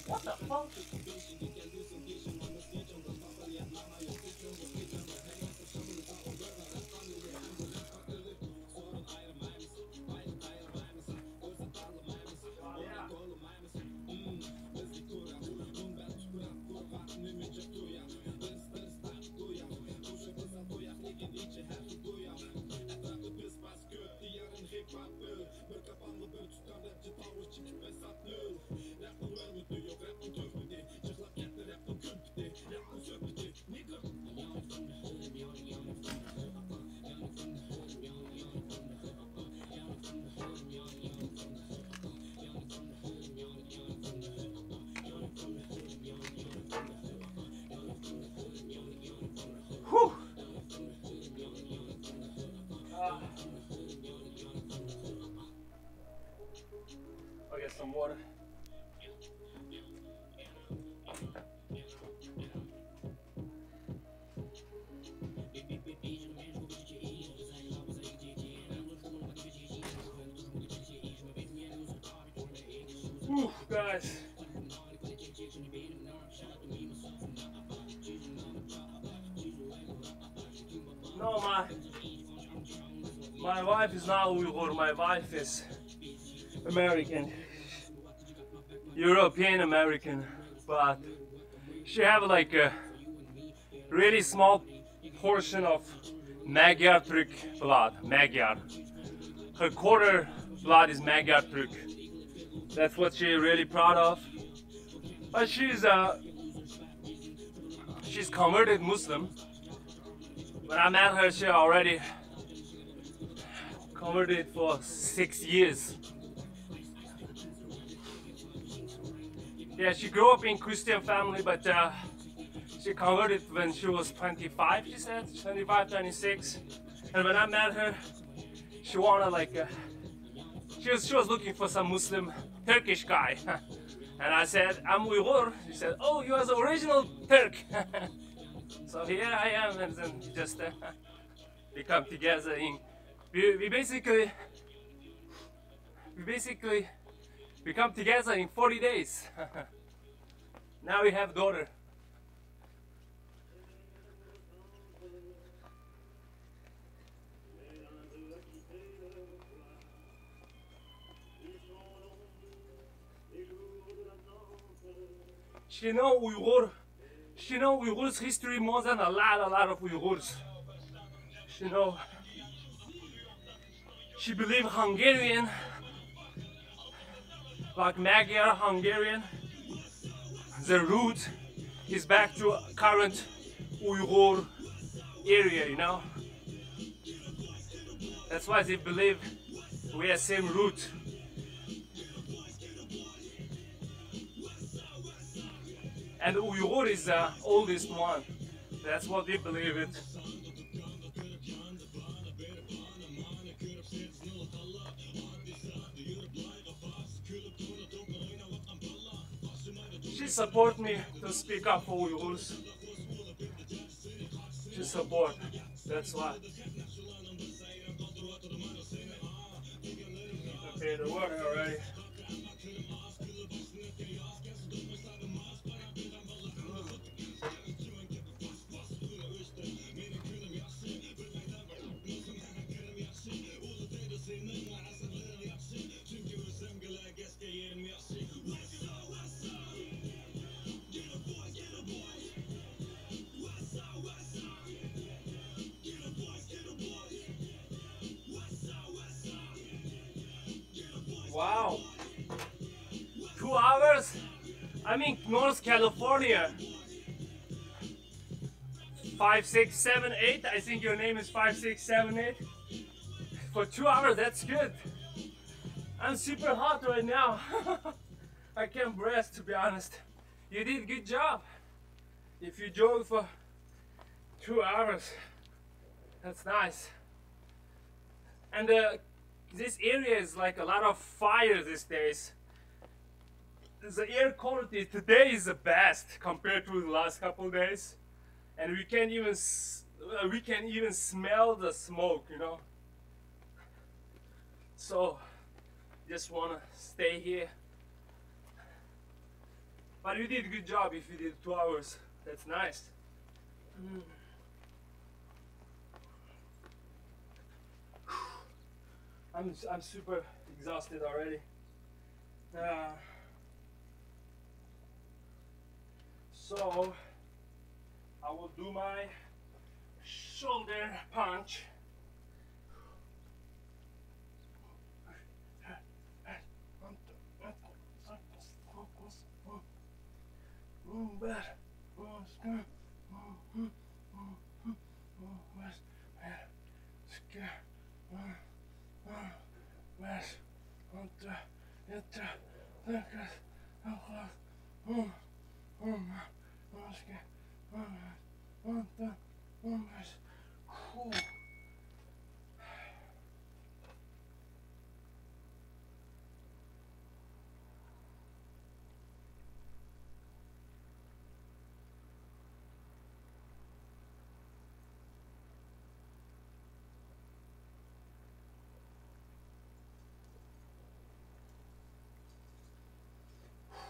What the fuck? Whew. Ah. I'll get some water. Oof, guys. No, my, my wife is not Uyghur. My wife is American, European American, but she have like a really small portion of Magyar Turk blood, Magyar. Her quarter blood is Magyar Turk. That's what she's really proud of. But she's uh, she's converted Muslim. When I met her, she already converted for six years. Yeah, she grew up in Christian family, but uh, she converted when she was twenty-five, she said, twenty-five, twenty-six. And when I met her, she wanted like, uh, she was, she was looking for some Muslim Turkish guy. And I said, "I'm Uyghur." She said, "Oh, you are the original Turk." So here I am, and then we just uh, become together in, we, we basically, we basically become together in forty days. Now we have daughter. She know Uyghur. She know Uyghurs history more than a lot, a lot of Uyghurs. She know. She believe Hungarian, like Magyar Hungarian. The root is back to current Uyghur area, you know. That's why they believe we are same root. And Uyghur is the oldest one. That's what they believe it. She support me to speak up for Uyghurs. Support. That's why. Okay, the water already. Wow. Two hours? I'm in North California. Five, six, seven, eight. I think your name is five, six, seven, eight. For two hours, that's good. I'm super hot right now. I can't breathe, to be honest. You did a good job. If you jog for two hours, that's nice. And uh, this area is like a lot of fire these days. The air quality today is the best compared to the last couple of days, and we can even s- uh, we can even smell the smoke, you know. So, just wanna stay here. But you did a good job if you did two hours. That's nice. Mm. I'm I'm super exhausted already. Uh, so I will do my shoulder punch.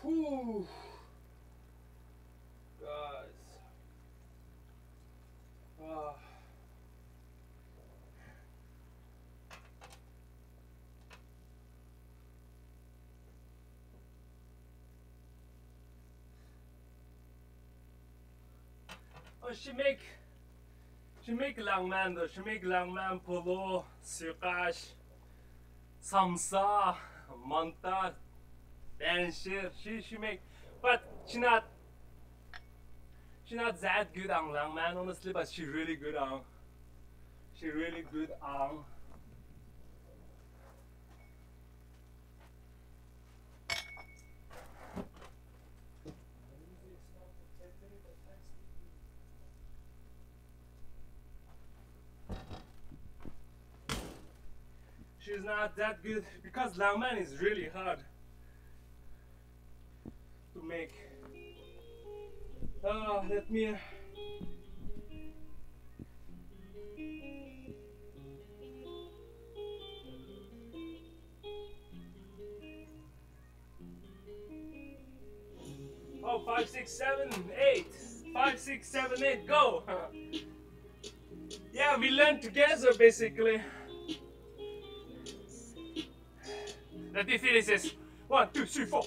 Whew. Guys. Ah. Oh, she make She make لاڭمەن، she make لاڭمەن، پولۇ، سۇيۇقئاش، سامسا، مانتا، پەنجشىر. She she make, but she not she not that good on لاڭمەن, honestly, but she really good on she really good on. She's not that good because لاڭمەن is really hard to make. Ah, let me. Oh, five, six, seven, eight. Five, six, seven, eight, go. Yeah, we learn together basically. Let me finish this. One, two, three, four.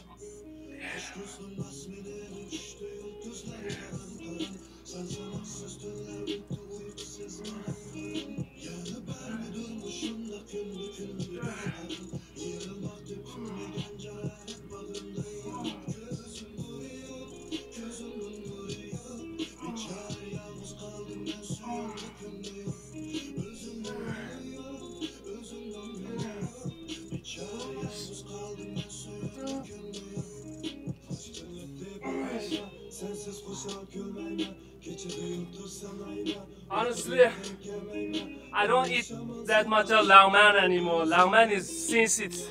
Honestly, I don't eat that much of لاڭمەن anymore. لاڭمەن is, since it's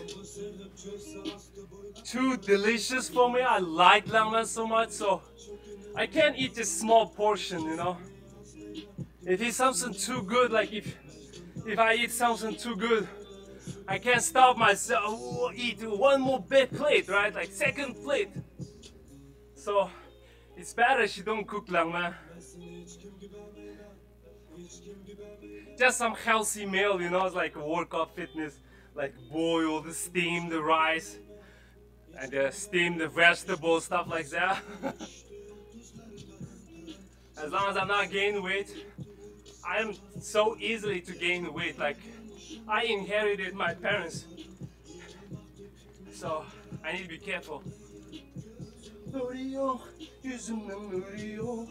too delicious for me, I like لاڭمەن so much, so I can't eat a small portion, you know. If it's something too good, like if if I eat something too good, I can't stop myself. Eat one more big plate, right? Like second plate. So it's better she don't cook, Langma. Just some healthy meal, you know, it's like workout fitness, like boiled, steamed rice, and uh, steamed vegetables, stuff like that. As long as I'm not gaining weight, I am so easily to gain weight. Like, I inherited my parents, so I need to be careful. Nuri yok, yüzümün nuru yok.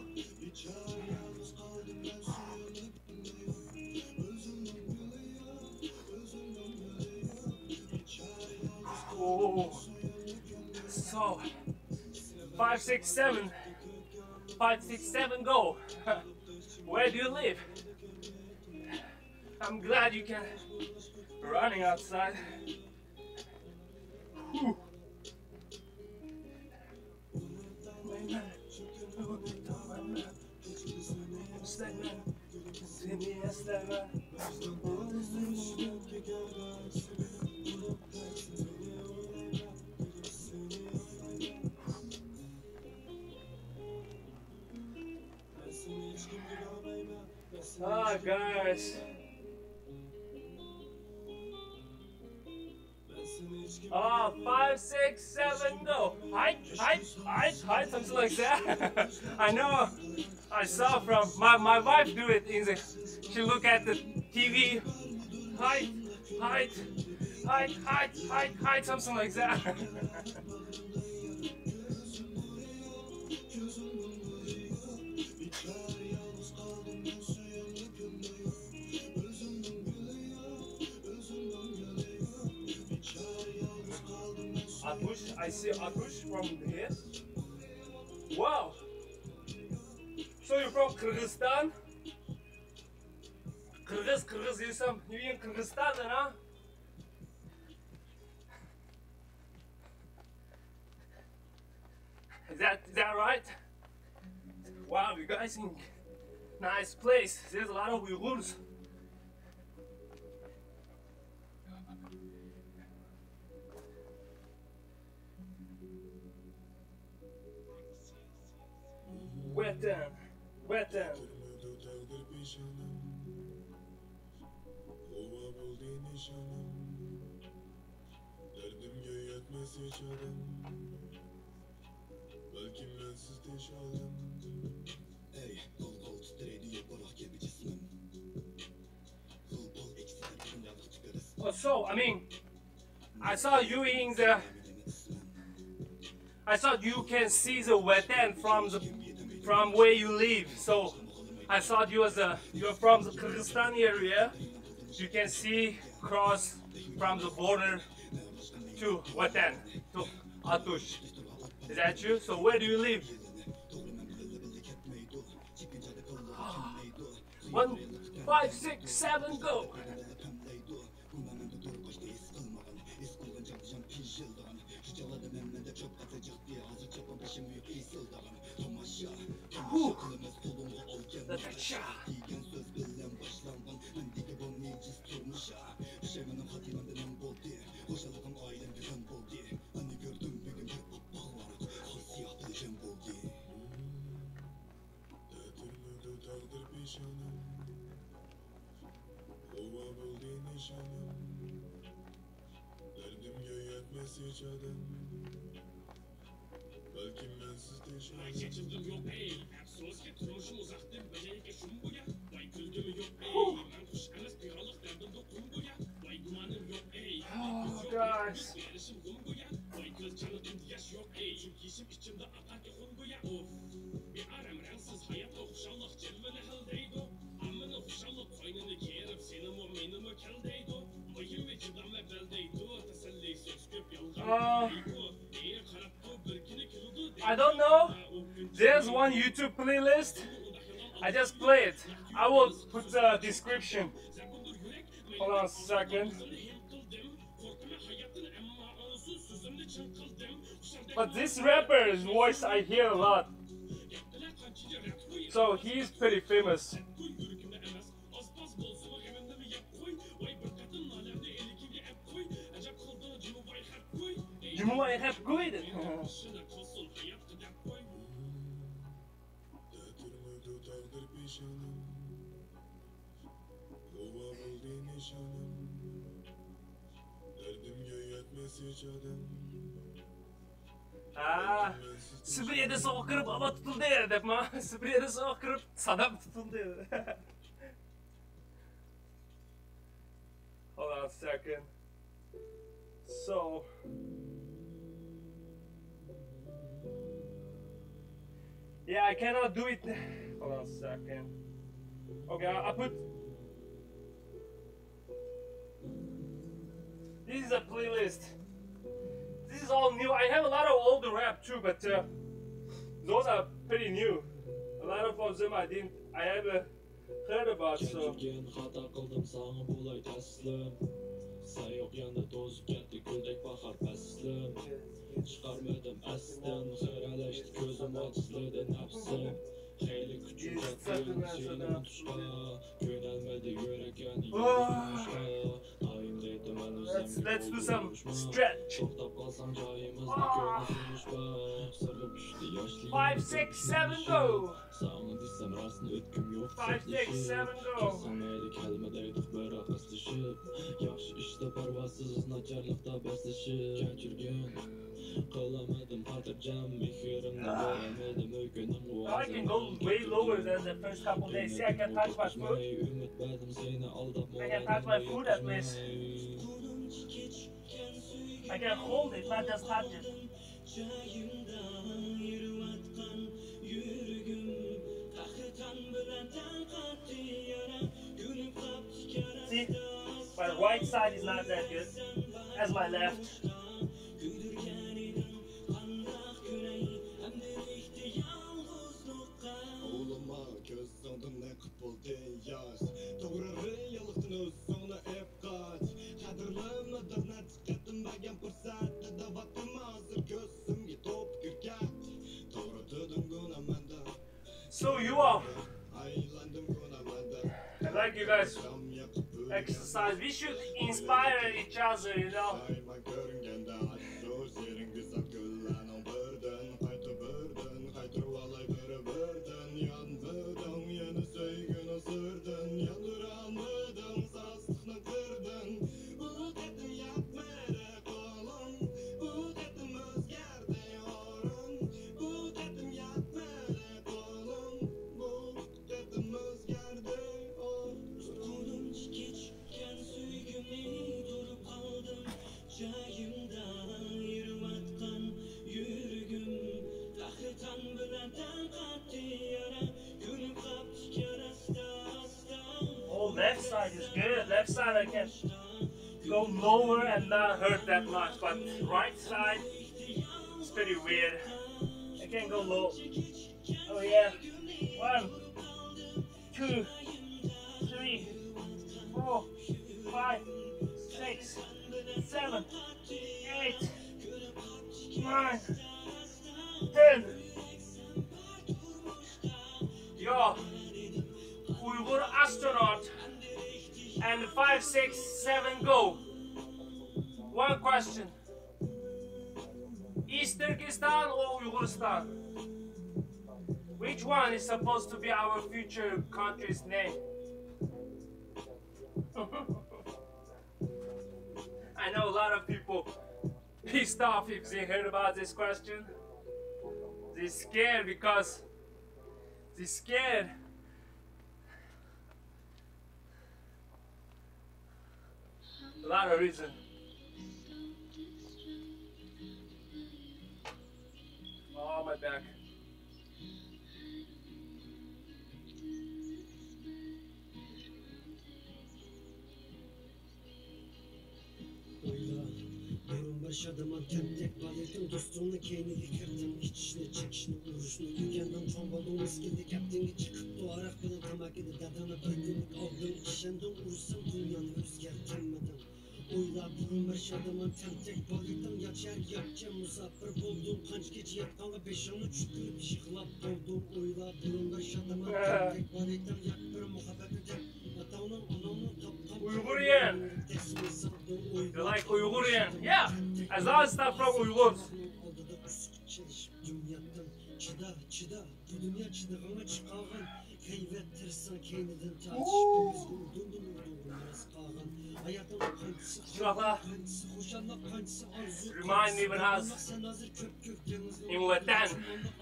Oh. So, five six seven, five six seven, go. Where do you live? I'm glad you can running outside. Whew. Ah, guys. Ah, five, six, seven, go. Hi, hi, hi, hi, something like that. I know. I saw from my, my wife do it in the, she look at the T V. Hi, hi, hi, hi, hi, hi, something like that. Atush, I see Atush from here. Wow. So you're from Kyrgyzstan? Kyrgyz, Kyrgyz, you some, you in Kyrgyzstan then, huh? Is that, is that right? Wow, you guys in nice place. There's a lot of Uyghurs. ۋەتەن، ۋەتەن. تۈرمىدۇ تەقدىر پېشانەم، غۇۋا بولدى نىشانىم. دەردىمگە يەتمەس ھېچ ئادەم، بەلكىم مەنسىز تىنچ ئالەم. ئەي، غىل-غىل تىترەيدۇ يوپۇرماق كەبى جىسمىم. غىل-پال ئەكسىدە بىر دۇنيالىق تۈكۈرۈس. Oh, so, I mean, I saw you in the, I thought you can see the Vatan from the, from where you live. So I thought you was a, you're from the Kyrgyzstan area. You can see cross from the border to Vatan, to Atush. Is that true? So where do you live? One, five, six, seven, go. Whew. That's a shot. تەتۈرمىدۇ تەقدىر پېشانەم، غۇۋا بولدى نىشانىم. دەردىمگە يەتمەس ھېچ ئادەم، بەلكىم مەنسىز تىنچ ئالەم. چېچىلغۇم يوق، ئەي، ئەپسۇسكى، تۇرمۇشۇم ئۇزاقتىن بېرى شۇم بويا. ۋاي، كۈلكىمۇ يوق، ئەي، مەن خۇش ئەمەس، پىغانلىق دەردىمدە قۇم بويا. ۋاي، گۇمانىم يوق، ئەي، Oh, guys. بېرىشىم غۇم بويا. ۋاي، كۆز چانىقىمدا ياش يوق، ئەي، چۈنكى يېشىم ئىچىمدە ئاقاركەن خۇن بويا. ئۇف، بىئارام رەڭسىز ھاياتقا خۇشاللىق جىلۋىنى خىلدەيدۇ. ھەممىنىڭ خۇشاللىق قوينىنى كېرىپ، سېنىمۇ، مېنىمۇ كەلدەيدۇ. مۇھىمى چىدام ۋە بەلدەيدۇ، تەسەللى سۆز كۆپ يالغان. آه. دەيدۇ. ئېيى قاراپتۇ بىر كۈنى كېلىدۇ دەپ. I don't know. There's one YouTube playlist. I just play it. I will put the description. Hold on a second. But this rapper's voice I hear a lot. So he's pretty famous. Moi have good. ھە، سىبىرىيەدە سوغۇق كىرىپ، ھاۋا تۇتۇلدى دەپما. سىبىرىيەدە سوغۇق كىرىپ، سادام تۇتۇلدى. Hold on a second. So, yeah, I cannot do it. Hold on a second. Okay, I, I put. This is a playlist. This is all new. I have a lot of older rap too, but uh, those are pretty new. A lot of them I didn't. I haven't heard about. So. كەچۈرگىن، خاتا قىلدىم ساڭا بۇلاي تەسلىم. سەن يوق ياندا توزۇپ كەتتى گۈلدەك باھار پەسلىم. چىقارمىدىم ئەستىن، خىرەلەشتى كۆزۈم ئاجىزلىدى نەپسىم. خېلى كۈچۈم چەكلىدى سېنى ئۇنتۇشقا، كۆنەلمىدى يۈرەك يەنە يولۇڭغا. دائىم دەيتتىم مەن ئۆزۈمگە. Let's, let's do some stretch. توختاپ قالساڭ جايىمىزدا كۆڭۈل سۇنۇشقا. سىرغىپ چۈشتى ياشلىرىم. Five, six, seven, go. ساڭا دېسەم راستىنى ئۆتكۈم يوق. Five, six, seven, go. كەلسەڭ مەيلى كەلمە دەيدۇق بىراق ئاسلىشىپ. ياخشى ئىشتا پەرۋاسىز، ناچارلىقتا بەسلىشىپ. كەچۈرگىن، قىلالمىدىم خاتىرجەم، مېھرىمنى بېرەلمىدىم ئۆكۈنۈڭ. Now I can go way lower than the first couple days. See, I can touch my foot. ئۈمىد بەردىم سېنى ئالداپ. I can touch my foot at least. I can hold it, not just touch it. جايىمدا يۈرۈۋاتقان يۈرىكىم، قەھرىتان بىلەن تەڭ قاتتى يارا، كۆنۈپ قاپتىكەن. See, my right side is not that good as my left. كۆيدۈرگەن ئىدىڭ قانداق كۆرەي ئەمدىلىكتە يالغۇزلۇققا. ئويلىما كۆزۈڭدىن نېقىپ بولدى ياش، توغرا رېئاللىقتىن ئۆزۈڭنى ئېپ قاچ. قەدىرلىمىدىڭ نەچچە قېتىم بەرگەن پۇرسەتنى، دەۋاتىمەن ھازىر كۆزۈمگە توپ كىرگەچ. توغرا دېدىڭ گۇناھ مەندە. So you are. ئايلاندىم گۇناھ مەندە. I like you guys exercise. We should inspire each other, you know. قولۇمچە كېچىككەن سۆيگۈمنى تۇرۇپ قالدىم. جايىمدا يۈرۈۋاتقان يۈرىكىم، قەھرىتان بىلەن تەڭ قاتتى يارا، كۆنۈپ قاپتىكەن ئاستا ئاستا. Oh, left side is good. Left side I can go lower and not hurt that much, but right side is pretty weird. I can go low. Oh yeah. One, two, three, four, five, six, seven, eight, nine, ten. Yo, Uyghur astronaut and five, six, seven, go. One question. East Turkestan or Uyghurstan? Which one is supposed to be our future country's name? I know a lot of people pissed off if they heard about this question. They scared because they scared. A lot of reason. Oh, my back. ئويلا، بۇرۇن بىر شادىمان تەمتەك بالا ئىدىڭ، دوستۇڭنىڭ كەينىگە كىردىڭ، ئىچىشنى، چېكىشنى، ئۇرۇشنى ئۆگەندىڭ، چوڭ بولدۇڭ، مەزگىلدە كەپتىڭگە چىقىپتۇ، ھاراق بىلەن تاماكىنى داداڭنى بىر كۈنلۈك ئالدىڭ، ئىشەندىڭ، ئۇرساڭ دۇنيانى ئۆزگەرتەلمىدىڭ. ئويلا، بۇرۇن بىر شادىمان تەمتەك بالا ئىدىڭ، يات شەھەرگە ياتكەن مۇساپىر بولدۇڭ، قانچە كېچە ياتقانغا بېشىڭنى چۈشۈرۈپ يىغلاپ بولدۇڭ. ئويلا، بۇرۇن بىر شادىمان تەمتەك بالا ئىدىڭ، يات بىر مۇھەببەتنى دەپ. Uygurian. You like Uygurian? Yeah. As long as it's not from Uyghurs. چىدا، چىدا، بۇ دۇنيا چىدىغىڭغا چىقالغان. غەيۋەت تىرىشساڭ كەينىدىن تارتىش، ئۆگزىگە ئۇردۇڭدىن ئۇردۇڭغا ماس قالغان. ھاياتنىڭ قانچىسى قىيىن، قانچىسى خۇشاللىق، قانچىسى ئارزۇ. Remind me when I was سەن ھازىر كۆپكۆك دېڭىزنىڭ in Vatan.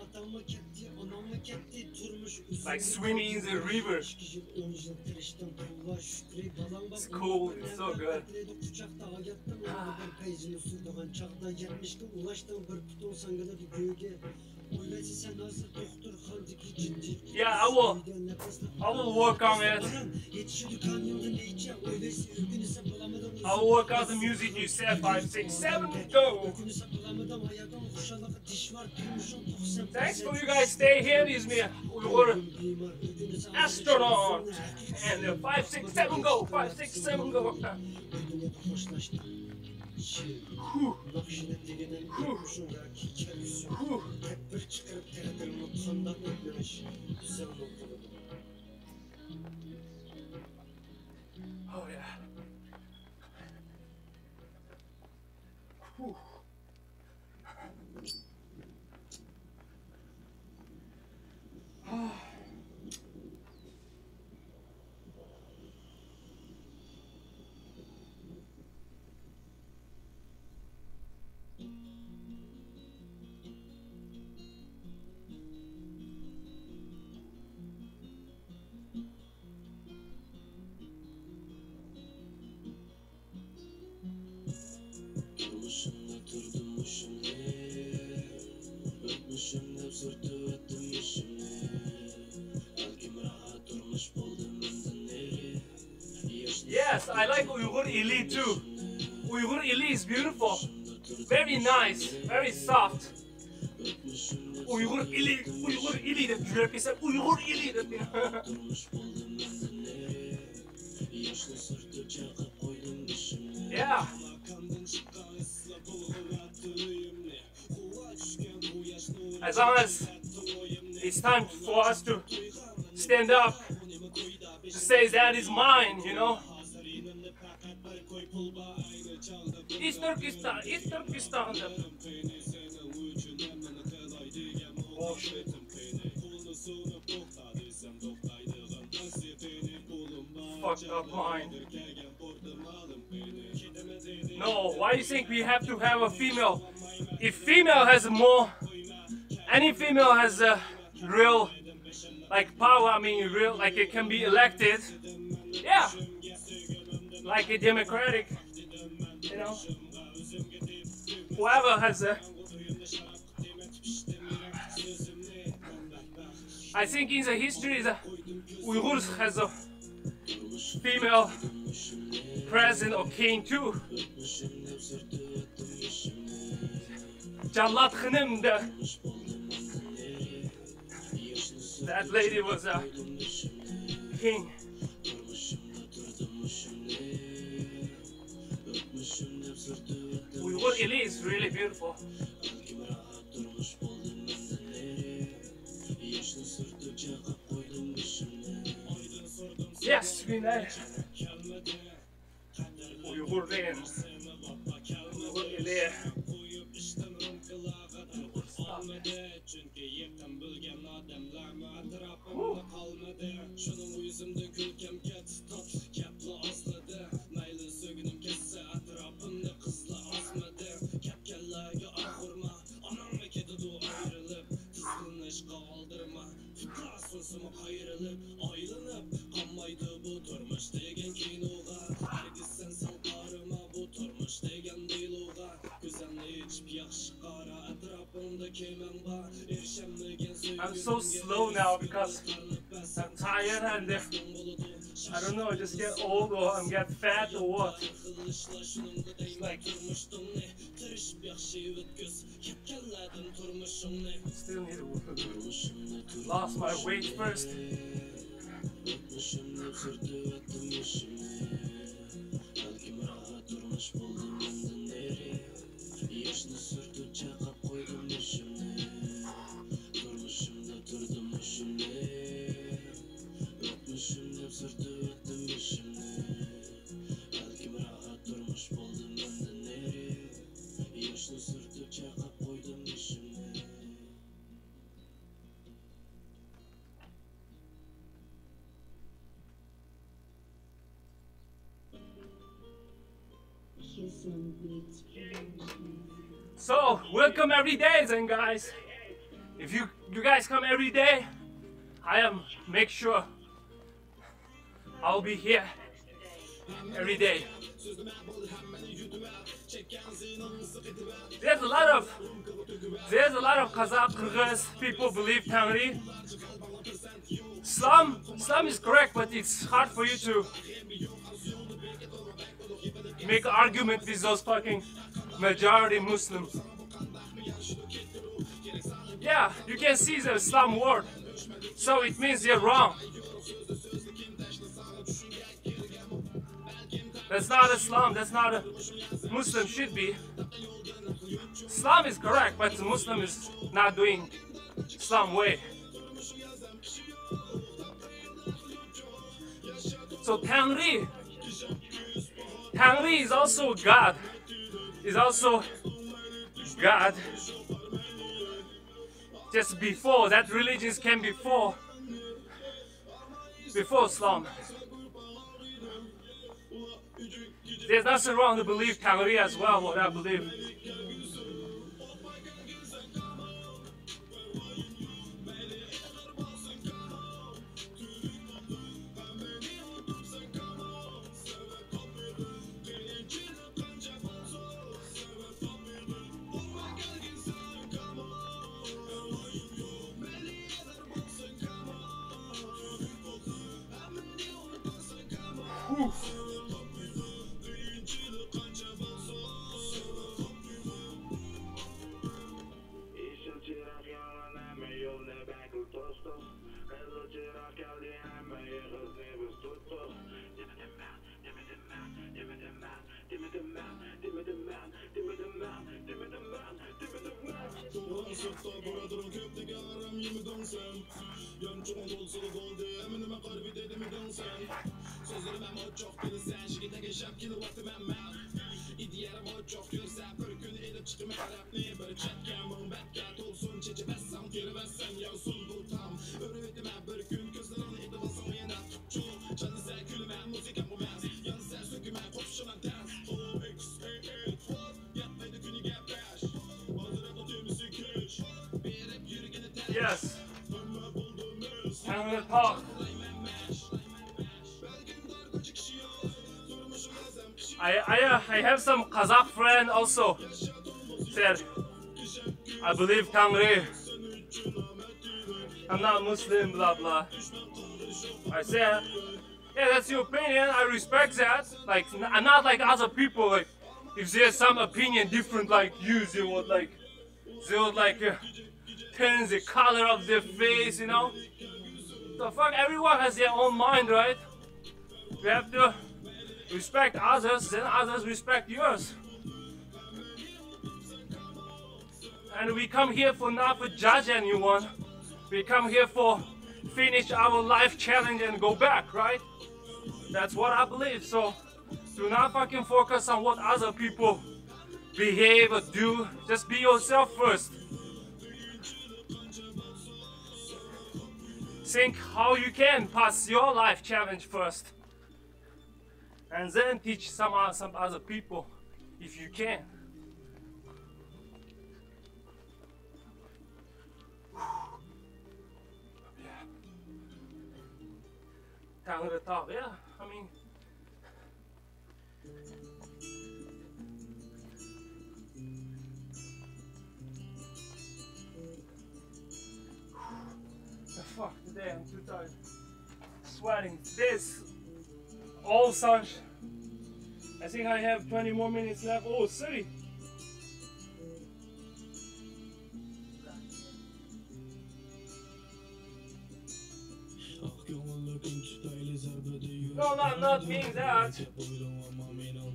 ئاتاڭمۇ كەتتى، ئاناڭمۇ كەتتى، تۇرمۇش ئۈزۈلدى. Like swimming in the river. ئىككى يىل، ئون يىل تىرىشتىڭ، ئاللا شۈكرى، بالاڭ بار. It's cool, it's so good. قۇچاقتا ھاياتنىڭ ئورنى بار، پەيزىنى سۈرىدىغان چاغدا يەتمىشكە ئۇلاشتىڭ، بىر پۇتۇڭ ساڭگىلىدى گۆگە. ئويلايسەن سەن ھازىر دوختۇرخانىدىكى جىددىي. Yeah, I will, I will work on it. يېتىشىدۇ كانىيىڭدىن نەيچە، ئويلايسەن ئۆگىنىسەن بولامىدىڭ. I will work on the music you said, five six seven, go. ئۆگىنىسەن بولامىدىڭ، ھاياتىڭ خۇشاللىقى دىشۋار، تۇرمۇشۇڭ توقسان. Thanks for you guys stay here, this is me, Uyghur astronaut, and uh, five six seven, go, five six seven, go. بۇ دۇنيادا خوشلاشتىڭ. شىر. ناخشىنى دېگىنىم ئۆتمۈشۈڭ ياكى كەلگۈسىڭ. تەدبىر چىقىرىپ تەقدىرمۇ قانداق ئۆتمۈش بىزنىڭ نۇقتىدا. Oh, yeah. تۇرمۇشۇمدا تۇردۇم مۇشۇمنى، ئۆتمۈشۈم دەپ سۈرتۈۋەتتىم يۈشۈمنى. بەلكىم راھەت تۇرمۇش بولدى مەندىن نېرى. Yes, I like Uyghur ili too. Uyghur ili is beautiful. Very nice, very soft. Uyghur ili, Uyghur ili deb yürüp gitse, Uyghur ili deb. Yeah. As long as it's time for us to stand up to say that is mine, you know. It's Turkestan, it's Turkestan. Oh shit. Fucked up mind. No, why you think we have to have a female? If female has more, any female has a real, like, power, I mean, real, like, it can be elected. Yeah. Like a democratic, you know. Whoever has a I think in the history, the Uyghurs has a female president or king too. Jallat Khanım, the, that lady was a king. Uyghur ili is really beautiful. Yes, we know. Uyghur land. Uyghur ili. Uyghur state. I'm so slow now because I'm tired and uh, I don't know, I just get old or I'm get fat or what. It's like, still need to lost my weight first. So, welcome every day, then guys. If you you guys come every day, I am make sure I'll be here every day. There's a lot of there's a lot of Kazakh, Kyrgyz people believe Tangri. Islam Islam is correct, but it's hard for you to make an argument with those fucking majority Muslims. Yeah, you can see the Islam word, so it means they're wrong. That's not Islam. That's not a Muslim should be. Islam is correct, but the Muslim is not doing Islam way. So Tangri, Tangri is also God. Is also God. Just before that religions came before before Islam. There's nothing wrong to believe Tangri as well, what I believe. Yes. Tangri Tog. I, I, I have some Kazakh friend also said, I believe Tangri. I'm not Muslim, blah blah. I said, yeah, that's your opinion. I respect that. Like, n- I'm not like other people. Like, if there's some opinion different like you, they would like, they would like uh, turn the color of their face, you know. The fuck, everyone has their own mind, right? We have to respect others, then others respect yours. And we come here for not for judge anyone. We come here for finish our life challenge and go back, right? That's what I believe. So do not fucking focus on what other people behave or do. Just be yourself first. Think how you can pass your life challenge first. And then teach some, some other people if you can. Yeah. Tangri Tog, yeah. I mean, the fuck today, I'm too tired. Sweating. This all sunshine. I think I have twenty more minutes left. Oh, thirty. No, no, I'm not being that.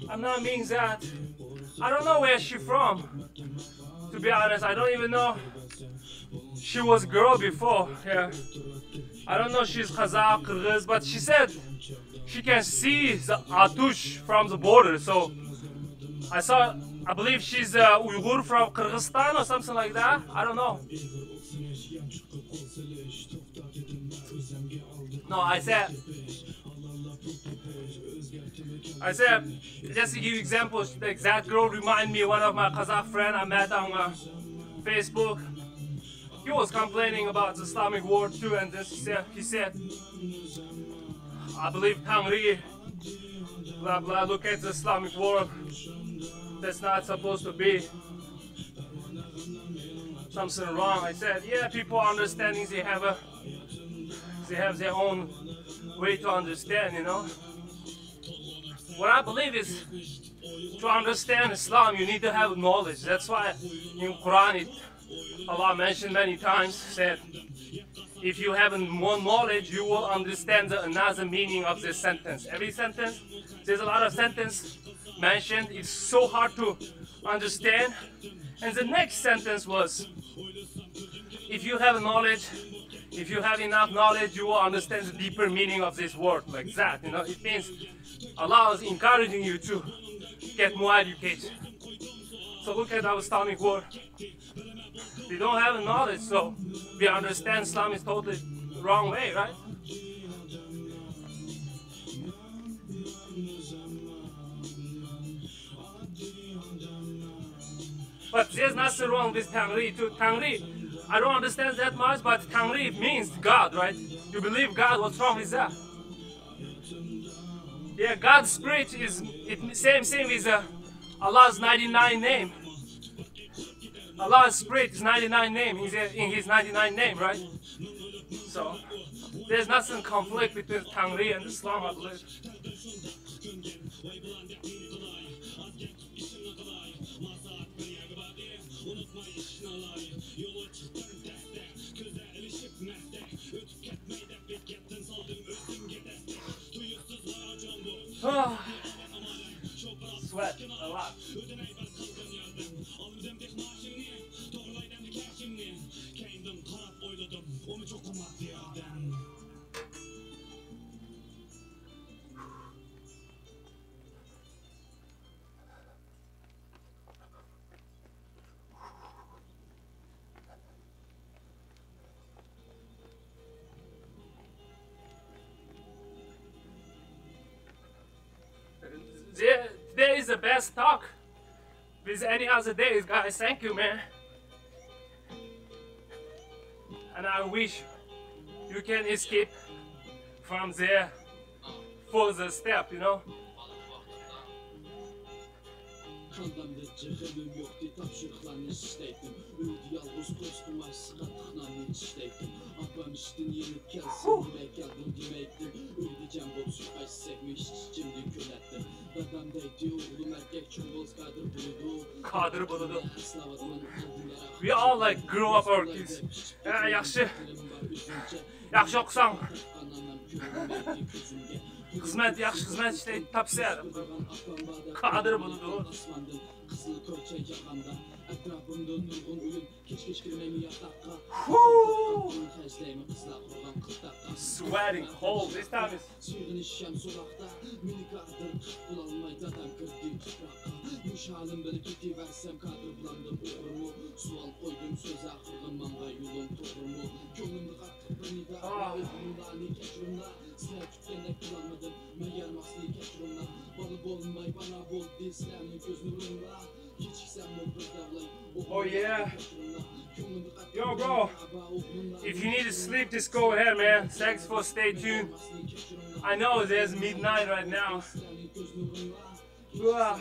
I'm not being that. I don't know where she from. To be honest, I don't even know. She was girl before. Yeah. I don't know she's Kazakh, Kyrgyz, but she said she can see the Atush from the border. So I saw, I believe she's uh, Uyghur from Kyrgyzstan or something like that. I don't know. No, I said, I said, just to give examples, like, that girl remind me one of my Kazakh friend I met on uh, Facebook. He was complaining about the Islamic world too, and then he said, he said, I believe Tangri, blah blah. Look at the Islamic world. That's not supposed to be something wrong. I said, yeah, people understanding they have a, they have their own way to understand, you know. What I believe is to understand Islam, you need to have knowledge. That's why in Quran it, Allah mentioned many times, said, if you have more knowledge, you will understand the another meaning of this sentence. Every sentence, there's a lot of sentence mentioned. It's so hard to understand. And the next sentence was, if you have knowledge, if you have enough knowledge, you will understand the deeper meaning of this word, like that. You know, it means Allah is encouraging you to get more education. So look at our Islamic world. We don't have knowledge, so we understand Islam is totally wrong way, right? But there's nothing wrong with Tangri too. Tangri, I don't understand that much, but Tangri means God, right? You believe God, what's wrong with that? Yeah, God's spirit is it same same with uh, Allah's ninety-nine name. Allah's spirit is ninety-nine name. He's in his ninety-nine name, right? So there's nothing conflict between Tangri and Islam, I believe. Sweat a lot. There, there is the best talk with any other days, guys. Thank you, man. And I wish you can escape from there further step, you know. كاللامدا جېخىمىم يوقتى، تاپشۇرۇقلارنى ئىشلەيتتىم. ئۆيدە يالغۇز قورسىقىم ئاچسا قاتتىق ناننى چىشلەيتتىم. ئاپام ئىشتىن يېنىپ كەلسە نېمە كەلدىڭ دېمەيتتىم. ئۆيدە جەم بولۇپ سۇ قاچساكمۇ ئىچ ئىچىمدىن كۈلەتتىم. دادام دەيتتى ئوغلۇم ئەركەك چوڭ بولسا قادىر بولىدۇ. قادىر بولىدۇ. We all, like, grow up our kids. ھە، ياخشى. ياخشى ئوقۇساڭ. خىزمەت، ياخشى خىزمەت ئىشلەيدۇ، تاپسا. قادىر بولىدۇ. قىزىل كوچا ياغاندا ئەتراپىمدا نۇرغۇن ئۆيۈم. كەچ-كەچ كىرمەيمەن ياتاققا. خەجلەيمەن قىزلار قۇرغان قىلتاققا. Sweating cold. This time is سېغىنىش شەم سوراقتا، مېنى كادىر قىلىپ بولالماي، دادام كىردى تۇپراققا. مۇشۇ ھالىم بىلەن كېتىۋەرسەم، كادىر بۇلاندىن ئوغرىمۇ؟ سوئال قويدۇم، سۆز ئاخىرىغا ماڭغان يولۇم توغرىمۇ؟ كۆڭلۈمدە قاتتىق بىر نىدا، ئوغلۇملارنى كەچۈرۈڭلار، سىلەر كۈتكەندەك بولالمىدىم، مەن يارىماقنى كەچۈرۈڭلار، بالا بولماي بالا بولدى سىلەرنىڭ كۆز نۇرۇڭلار. Oh yeah. Yo, bro. If you need to sleep, just go ahead, man. Thanks for stay tuned. I know there's midnight right now. Uah.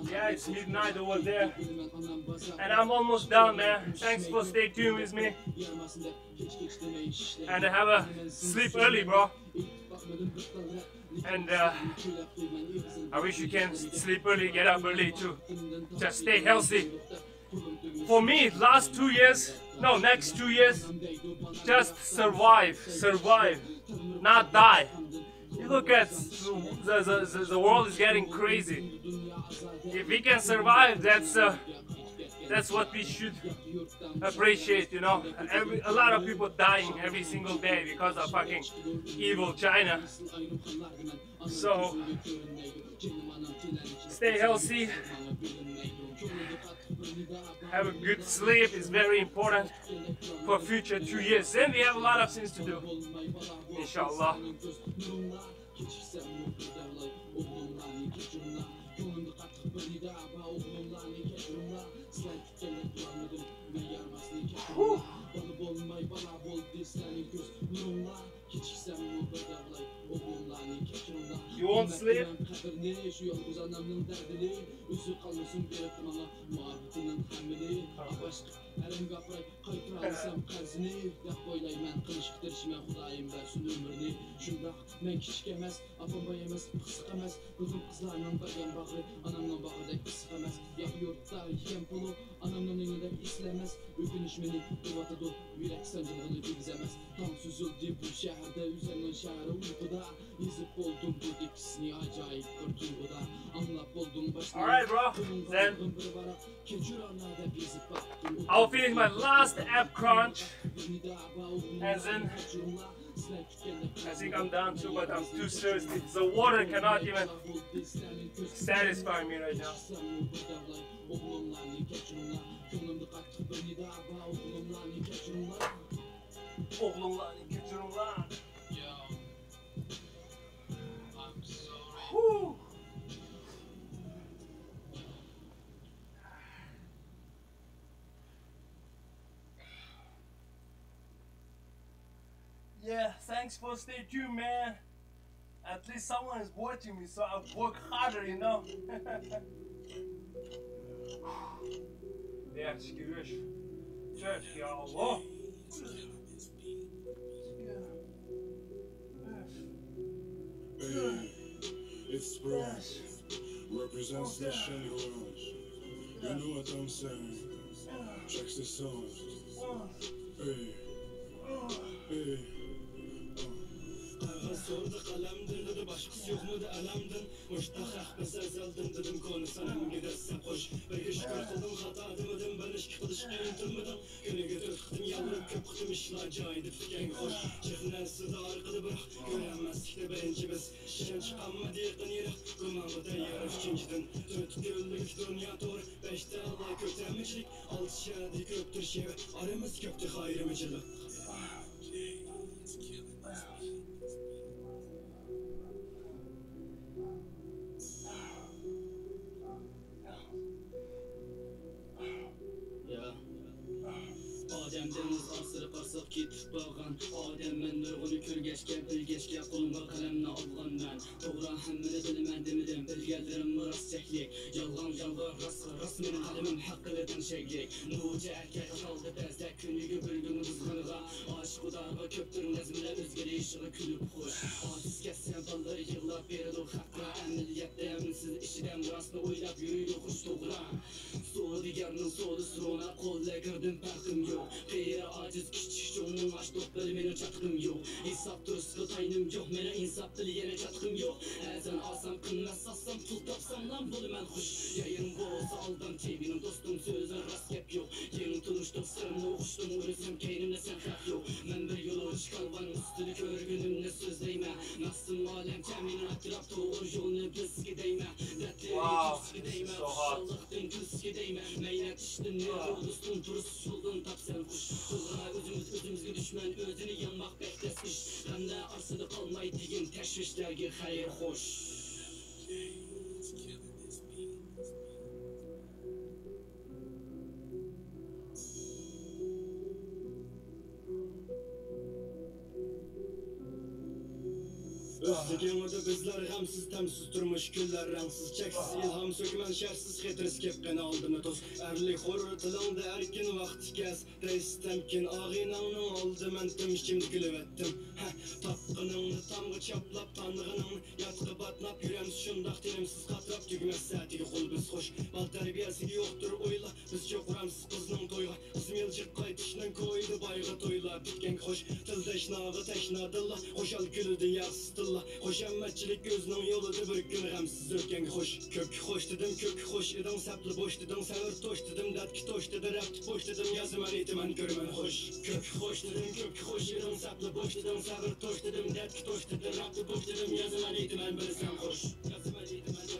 Yeah, it's midnight over there. And I'm almost done, man. Thanks for stay tuned with me. And have a sleep early, bro. And uh, I wish you can sleep early, get up early too. Just stay healthy. For me, last two years, no, next two years, just survive, survive, not die. You look at the, the, the, the world is getting crazy. If we can survive, that's uh, that's what we should appreciate, you know. Every, a lot of people dying every single day because of fucking evil China. So Stay healthy. Have a good sleep. It's very important for future two years. Then we have a lot of things to do. Inshallah. Whew. You won't sleep? Alright, bro. Then I'll finish my last ab crunch, and then, I think I'm done too, but I'm too thirsty. The water cannot even satisfy me right now. Yeah, thanks for stay tuned, man. At least someone is watching me, so I work harder, you know? يا شكرش. شكرش يا الله. Hey, it's Bro. Represents the Shen Garage. You know what I'm saying? Checks the sound. Hey, hey. قەغەز سورىدى قەلەمدىن، دېدى باشقىسى يوقمىدى ئەلەمدىن؟ مۇشتاق ئەخمەس ئەزەلدىن، دېدىم كونا سەنەمگە دەسسەپ خوش. بىرگە شۈكۈر قىلدىم، خاتا دېمىدىم، بىر ئىككى قىلىشقا ئىنتىلمىدىم. كۈنىگە تۆت قېتىم يالۋۇرۇپ، كۆپ قېتىم ئىشلار جايىدا پۈتكەنگە خوش. چېقىنىسىدى ئارقىدا بىراق، كۆرەلمەسلىكتە بىرىنچى بىز. ئىشەنچ قالمىدى يېقىن يىراق، گۇمانغا تەييار ئۈچىنچىدىن. تۆت كۈنلۈك دۇنيا تورى، بەشتە ئاللا كۆتەرمىچىلىك، ئالتە شەھەردە كۆپتۇر شېۋە، ئارىمىز كۆپ تېخى ئايرىمىچىلىق. يا. ئادەم دېڭىز ئاسىرى قارساق كېتىپ بارغان. ئادەممەن نۇرغۇننى كۆرگەچكە، بىلگەچكە، قولۇمغا قەلەمنى ئالغان مەن. توغرا، ھەممىنى بىلىمەن دېمىدىم، بىلگەنلىرىممۇ راستچەكلىك. يالغان يالغان، راستقا راست، مېنىڭ قەلىمىم ھەققىدە تەڭشەكلىك. نوچە ئەركەك قالدى بەزىدە كۈنىگە بىر گۈڭ بۇزغىنىغا. ئاشىق خۇداغا كۆپتۇر نەزملەر ئۆزگىرىشىغا كۈلۈپ خوش. ئاجىز كەتسە بالىلىرى يىغلاپ بېرىدۇ خەققە. ئەمەلىيەتتە ئۈنسىز ئىچىدە راستنى ئويلاپ يۈرىدۇ خوش توغرا. سودىگەرنىڭ سودىسى روناق، قوللىرىدىن پەرقىم يوق. قېرى ئاجىز كىچىك چوڭنىڭ ئاش توپلىرى مېنىڭ چاتىقىم يوق. ھېساب تۇرۇشقا تايىنىم يوق، مېنىڭ ئىنساپ بىلەن يەنە چاتىقىم يوق. ئەزان ئالسام قىممەت ساتسام پۇل تاپساملا بولىمەن خوش. يايىن بولسا ئالدامچى، مېنىڭ دوستۇم سۆزى راست گەپ يوق. يېڭى تونۇشتۇق سىرىمنى ئوقۇشتۇم ئۇنى سەن كەينىمدە سەن خەپ يوق. مەن بىر يولۇچى كارۋان ئۈستىدە كۆرگىنىمنى سۆزلەيمەن. مەقسىتىم ئالەمچە مېنىڭ ئەتراپ توغرا يولنى بىلسىكى دەيمەن. دەردلىرى كۈلسىكى دەيمەن، خۇشاللىقتىن كۈلسىكى دەيمەن. مەينەت ئىشتىن نېرى دوستۇم تۇرۇش يولدىن تاپسەن خوش. توغرا ئۆزىمىز ئۆزىمىزگە دۈشمەن ئۆزىنى يەڭماق بەك تەس ئىش. غەملەر ئارىسىدا قالماي دېگىن تەشۋىشلەرگە خەير خوش. ئۆزلۈكۈڭدە بىزلەر غەمسىز، تەمسىز تۇرمۇش كۈنلەر رەڭسىز، چەكسىز ئىلھام سۆكىمەن شەرسىز، خېتىرىسى كېلىپ قېنى ئالدىمدا توس. ئەرلىك خور تىلىڭدا ئەركىن ۋاقتى كەس، دەيسىز تەمكىن ئاغىنەڭنىڭ ئالدى مەن تىم ئىچىمدە كۈلۈۋەتتىم. ھە، تاپقىنىڭنى تامغا چاپلاپ، تانغىنىڭنى ياتقا باتناپ يۈرەمسىز شۇنداق تېنىمسىز قاتراپ، تۈگىمەس سەتىگە قول بىز خوش. بالا تەربىيەسىگە يوقتۇر ئويلا، بىز چوقۇرامسىز قىزنىڭ تويىغا. قىزمىلچىق قايتىشنىڭ كويىدا بايغا تويلا پۈتكەنگە خوش. تىل تەشناغا تەشنادىنلا، خۇشال كۈلىدۇ ياقسىز تىللا. خۇشامەتچىلىك ئۆزىنىڭ يولىدا بىر كۈن غەمسىز ئۆتكەنگە خوش. كۆككە خوش دېدىم، كۆككە خوش ئىدىڭ، سەپلا بوش دېدىڭ، سەۋر توش دېدىم، دەتكە توش دېدى، رەپتە پوش دېدىم، يازىمەن ئېيتىمەن كۆرىمەن خوش. كۆككە خوش دېدىم، كۆككە خوش ئىدىڭ، سەپلا بوش دېدىڭ، سەۋر توش دېدىم، دەتكە توش دېدى، رەپتە پوش دېدىم، يازىمەن ئېيتىمەن بىلىسەن خوش. يازىمەن ئېيتىمەن.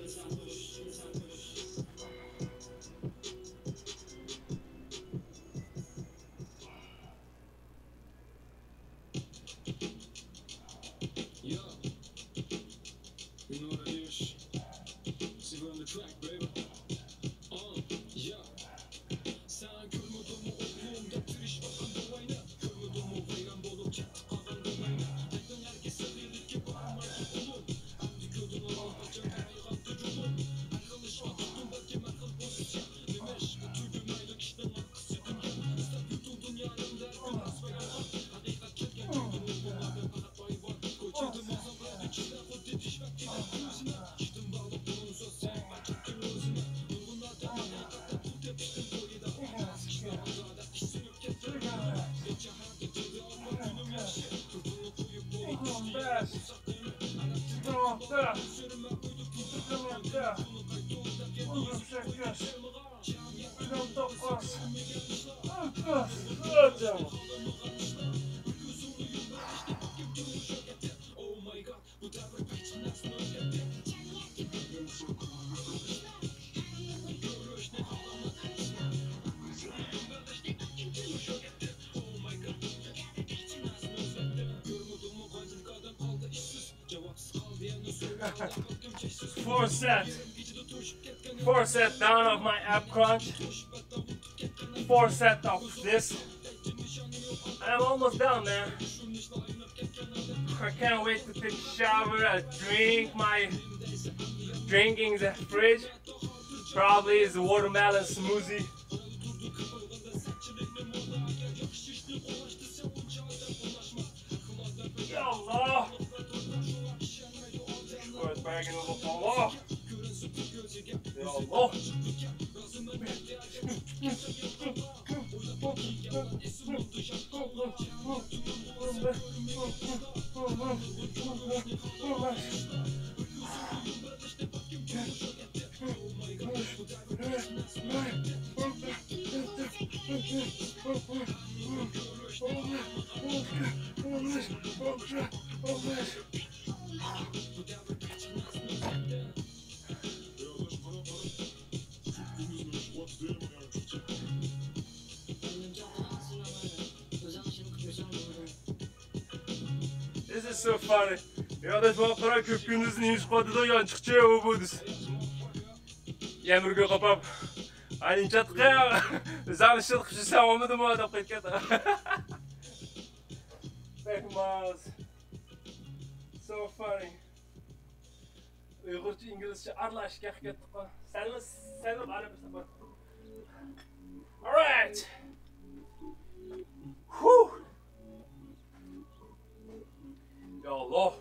Four set. Four set down of my ab crunch. Four set of this. I'm almost done, man. I can't wait to take a shower and drink my drinking in the fridge. Probably is a watermelon smoothie. يا الله. شكرا باقي نقطة الله. يا الله. This is so funny. يا لاش، ما قرا كيف كنز نيش قد ضيع شخشي وبودس. يا مرقو قباب. أنا جاتك. زعما شنو خشي ساعة وما دمو هذا قيت كذا. Thank you, Miles. So funny. ئۇيغۇرچە، ئىنگلىزچە ئارىلاشقان ھەقىقەتەن. سەنمۇ، سەنمۇ ئارىلاشقان. Alright. Whew. يا الله.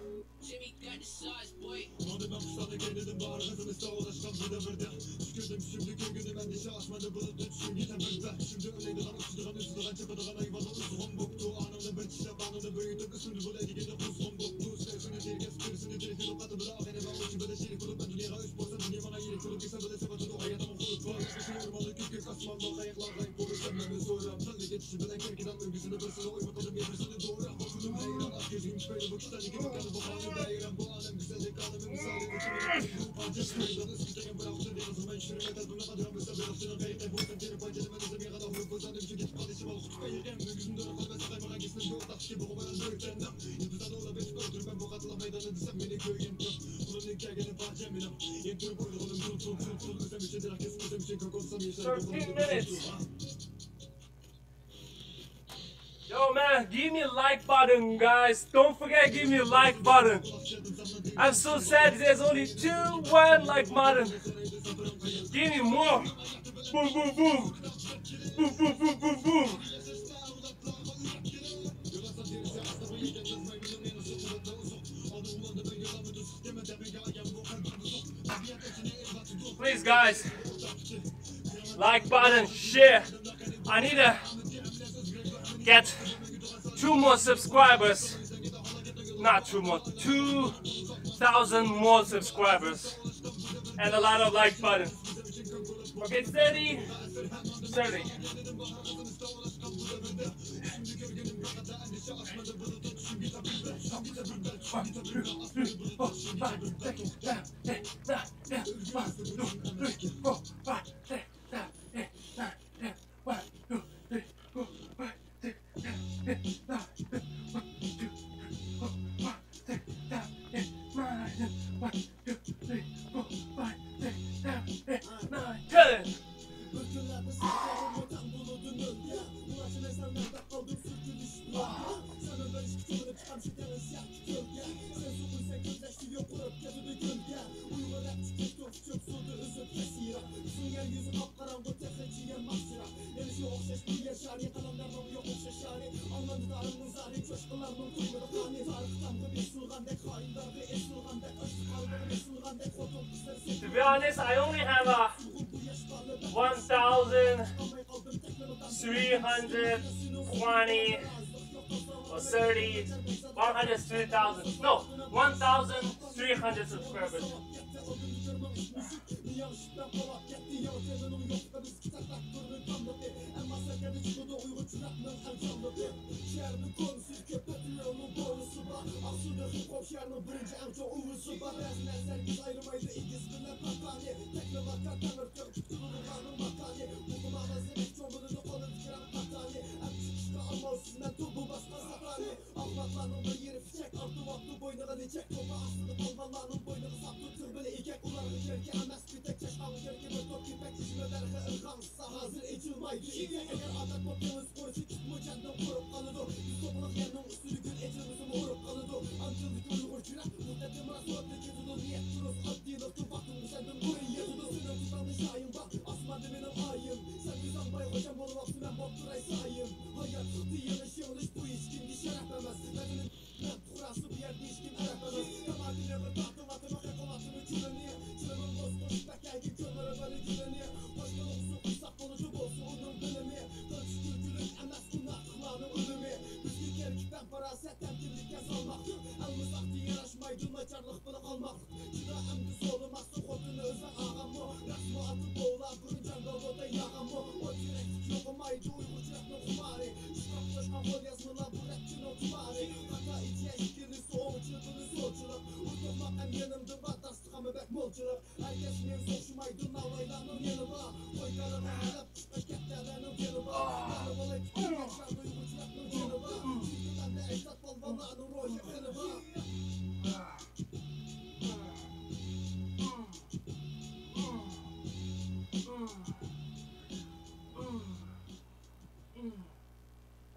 Thirteen minutes. Yo, man, give me a like button, guys. Don't forget, give me a like button. I'm so sad there's only two, one like button. Give me more. Boom, boom, boom. Boom, boom, boom, boom, boom. Please, guys, like button, share. I need to get two more subscribers. Not two more, two thousand more subscribers. And a lot of like button. Okay, thirty, thirty. To be honest, I only have a one thousand three hundred twenty or thirty, one hundred three thousand. No, one thousand three hundred subscribers.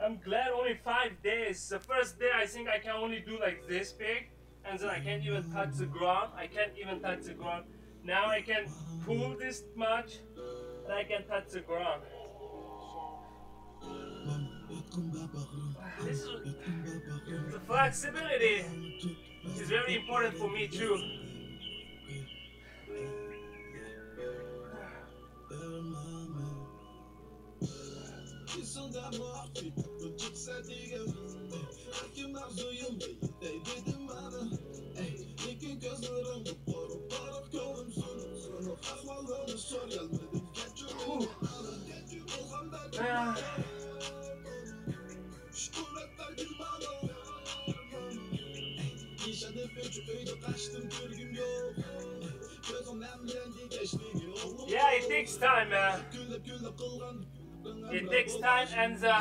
I'm glad only five days. The first day I think I can only do like this big, and then I can't even touch the ground. I can't even touch the ground. Now I can pull this much, and I can touch the ground. This is, the flexibility is very important for me too. Yeah, it takes time, man. It takes time, and the,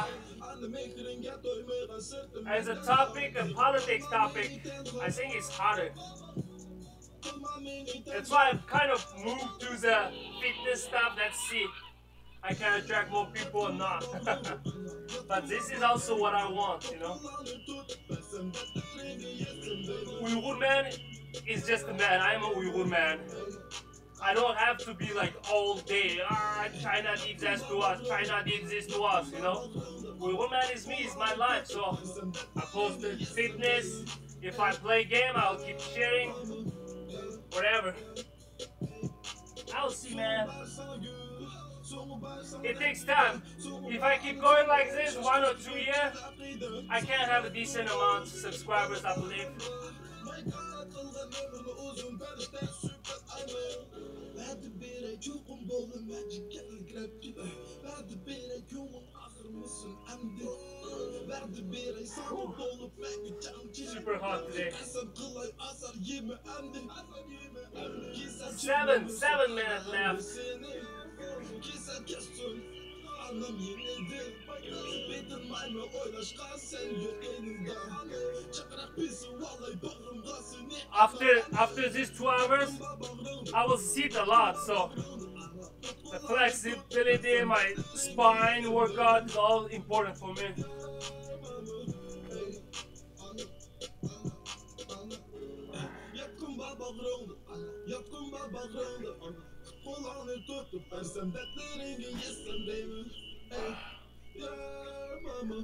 and the topic, the politics topic, I think it's harder. That's why I've kind of moved to the fitness stuff. Let's see, I can attract more people or not. But this is also what I want, you know. Uyghur man is just a man. I'm a Uyghur man. I don't have to be like all day, ah, China did this to us, China did this to us, you know. Uyghur man is me, it's my life. So I post the fitness. If I play game, I'll keep sharing. Whatever. I'll see, man. It takes time. If I keep going like this one or two years, I can have a decent amount of subscribers, I believe. Super hot today. Seven, seven minutes left. After, after these two hours, I will sit a lot, so The flexibility, my spine workout is all important for me. ياققىن بار باغرىڭدا، ياققىن بار باغرىڭدا. قولۇڭنى تۇتۇپ بەرسەم، دەردلىرىڭگە يەتسەم دەيمەن. ئەي، يا ماما.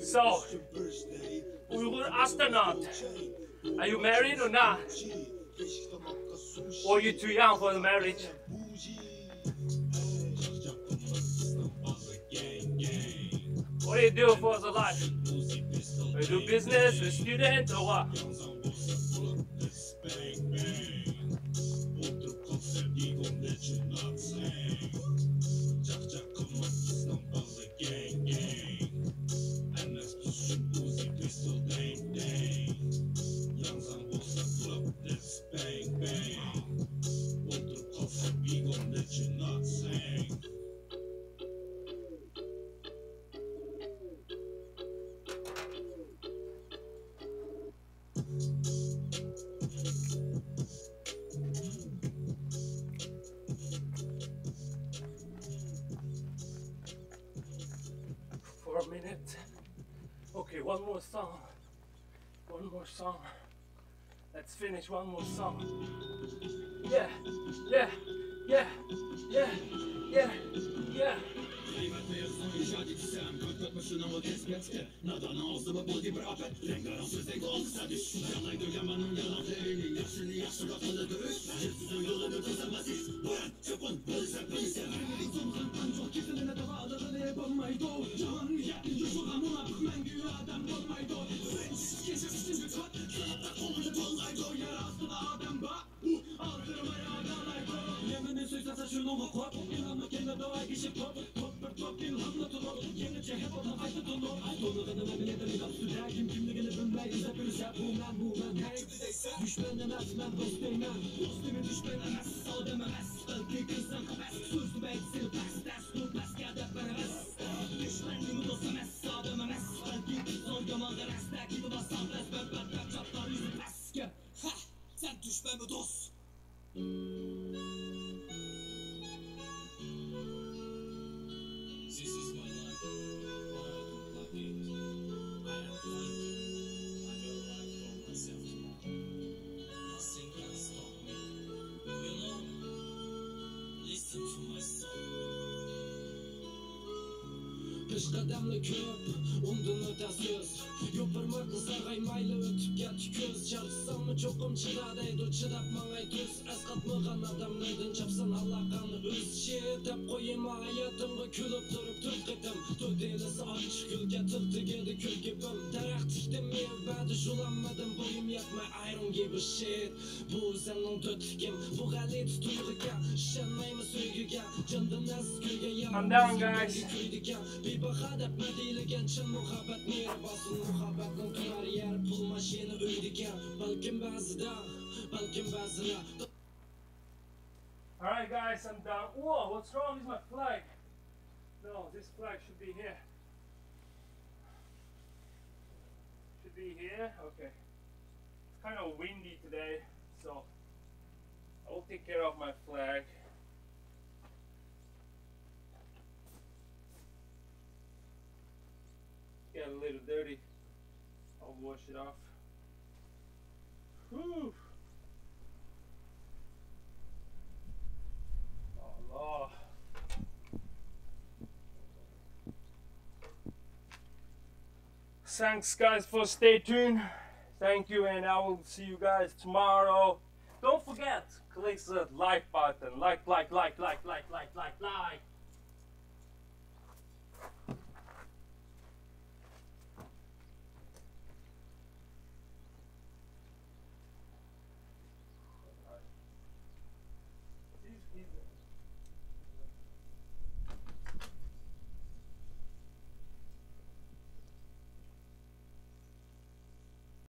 So, Uyghur astronaut, are you married or not? Or you too young for the marriage? What do you do for the life? You do business, you student, or what? For a minute. Okay, one more song. One more song. Let's finish one more song. Yeah, yeah, yeah, yeah, yeah, yeah. سەن دۈشمەنمۇ دوست؟ This is my life, what I do like it. I am fighting, I will fight for myself. Nothing can stop me. You know, listen to my song. پېشقەدەملەر كۆپ، ئۇندىن ئۆتەسىز. يوپۇرماقنى سارغايمايلا ئۆتۈپ كەتتى كۈز، چارچىساممۇ چوقۇم چىدا دەيدۇ، چىداپ ماڭاي تۈز. ئەسقاتمىغان ئادەملەردىن چاپسان ئالاقەڭنى ئۈز. شېئىر دەپ قويىما ھاياتىمغا كۈلۈپ تۇرۇپ تۆت قېتىم. تۆت ئېلىسى ئاچچىق كۈلكە، تىل تېگىدە كۈل كېپىم. دەرەخ تىكتىم، مېۋە بەردى، جۇلانمىدىم، بويۇم يەتمەي، I don't give a shit. بۇ سەننىڭ تۆتلۈكۈڭ، بۇ غەلىتە تۇيغۇكەن. ئىشەنمەيمەن سۆيگۈگە، جاندىن ئەزىز كۆرگەن يارىم. I'm down, guys. كۆيىدىكەن. بىباھا دەپ مەدھىيلىگەن چىن مۇھەببەت، مېھرى بارسۇن مۇھەببەتنىڭ تۇرار يەر، پۇل ماشىنا ئۆيدىكەن. بەلكىم بەزىدە، بەلكىم بەزىدە. Alright, guys, I'm done. Whoa, what's wrong with my flag? No, this flag should be here. Should be here. Okay. It's kind of windy today, so I will take care of my flag. Get a little dirty. I'll wash it off. Whew. Allah. Thanks, guys, for stay tuned. Thank you, and I will see you guys tomorrow. Don't forget, click the like button. Like, like, like, like, like, like, like, like.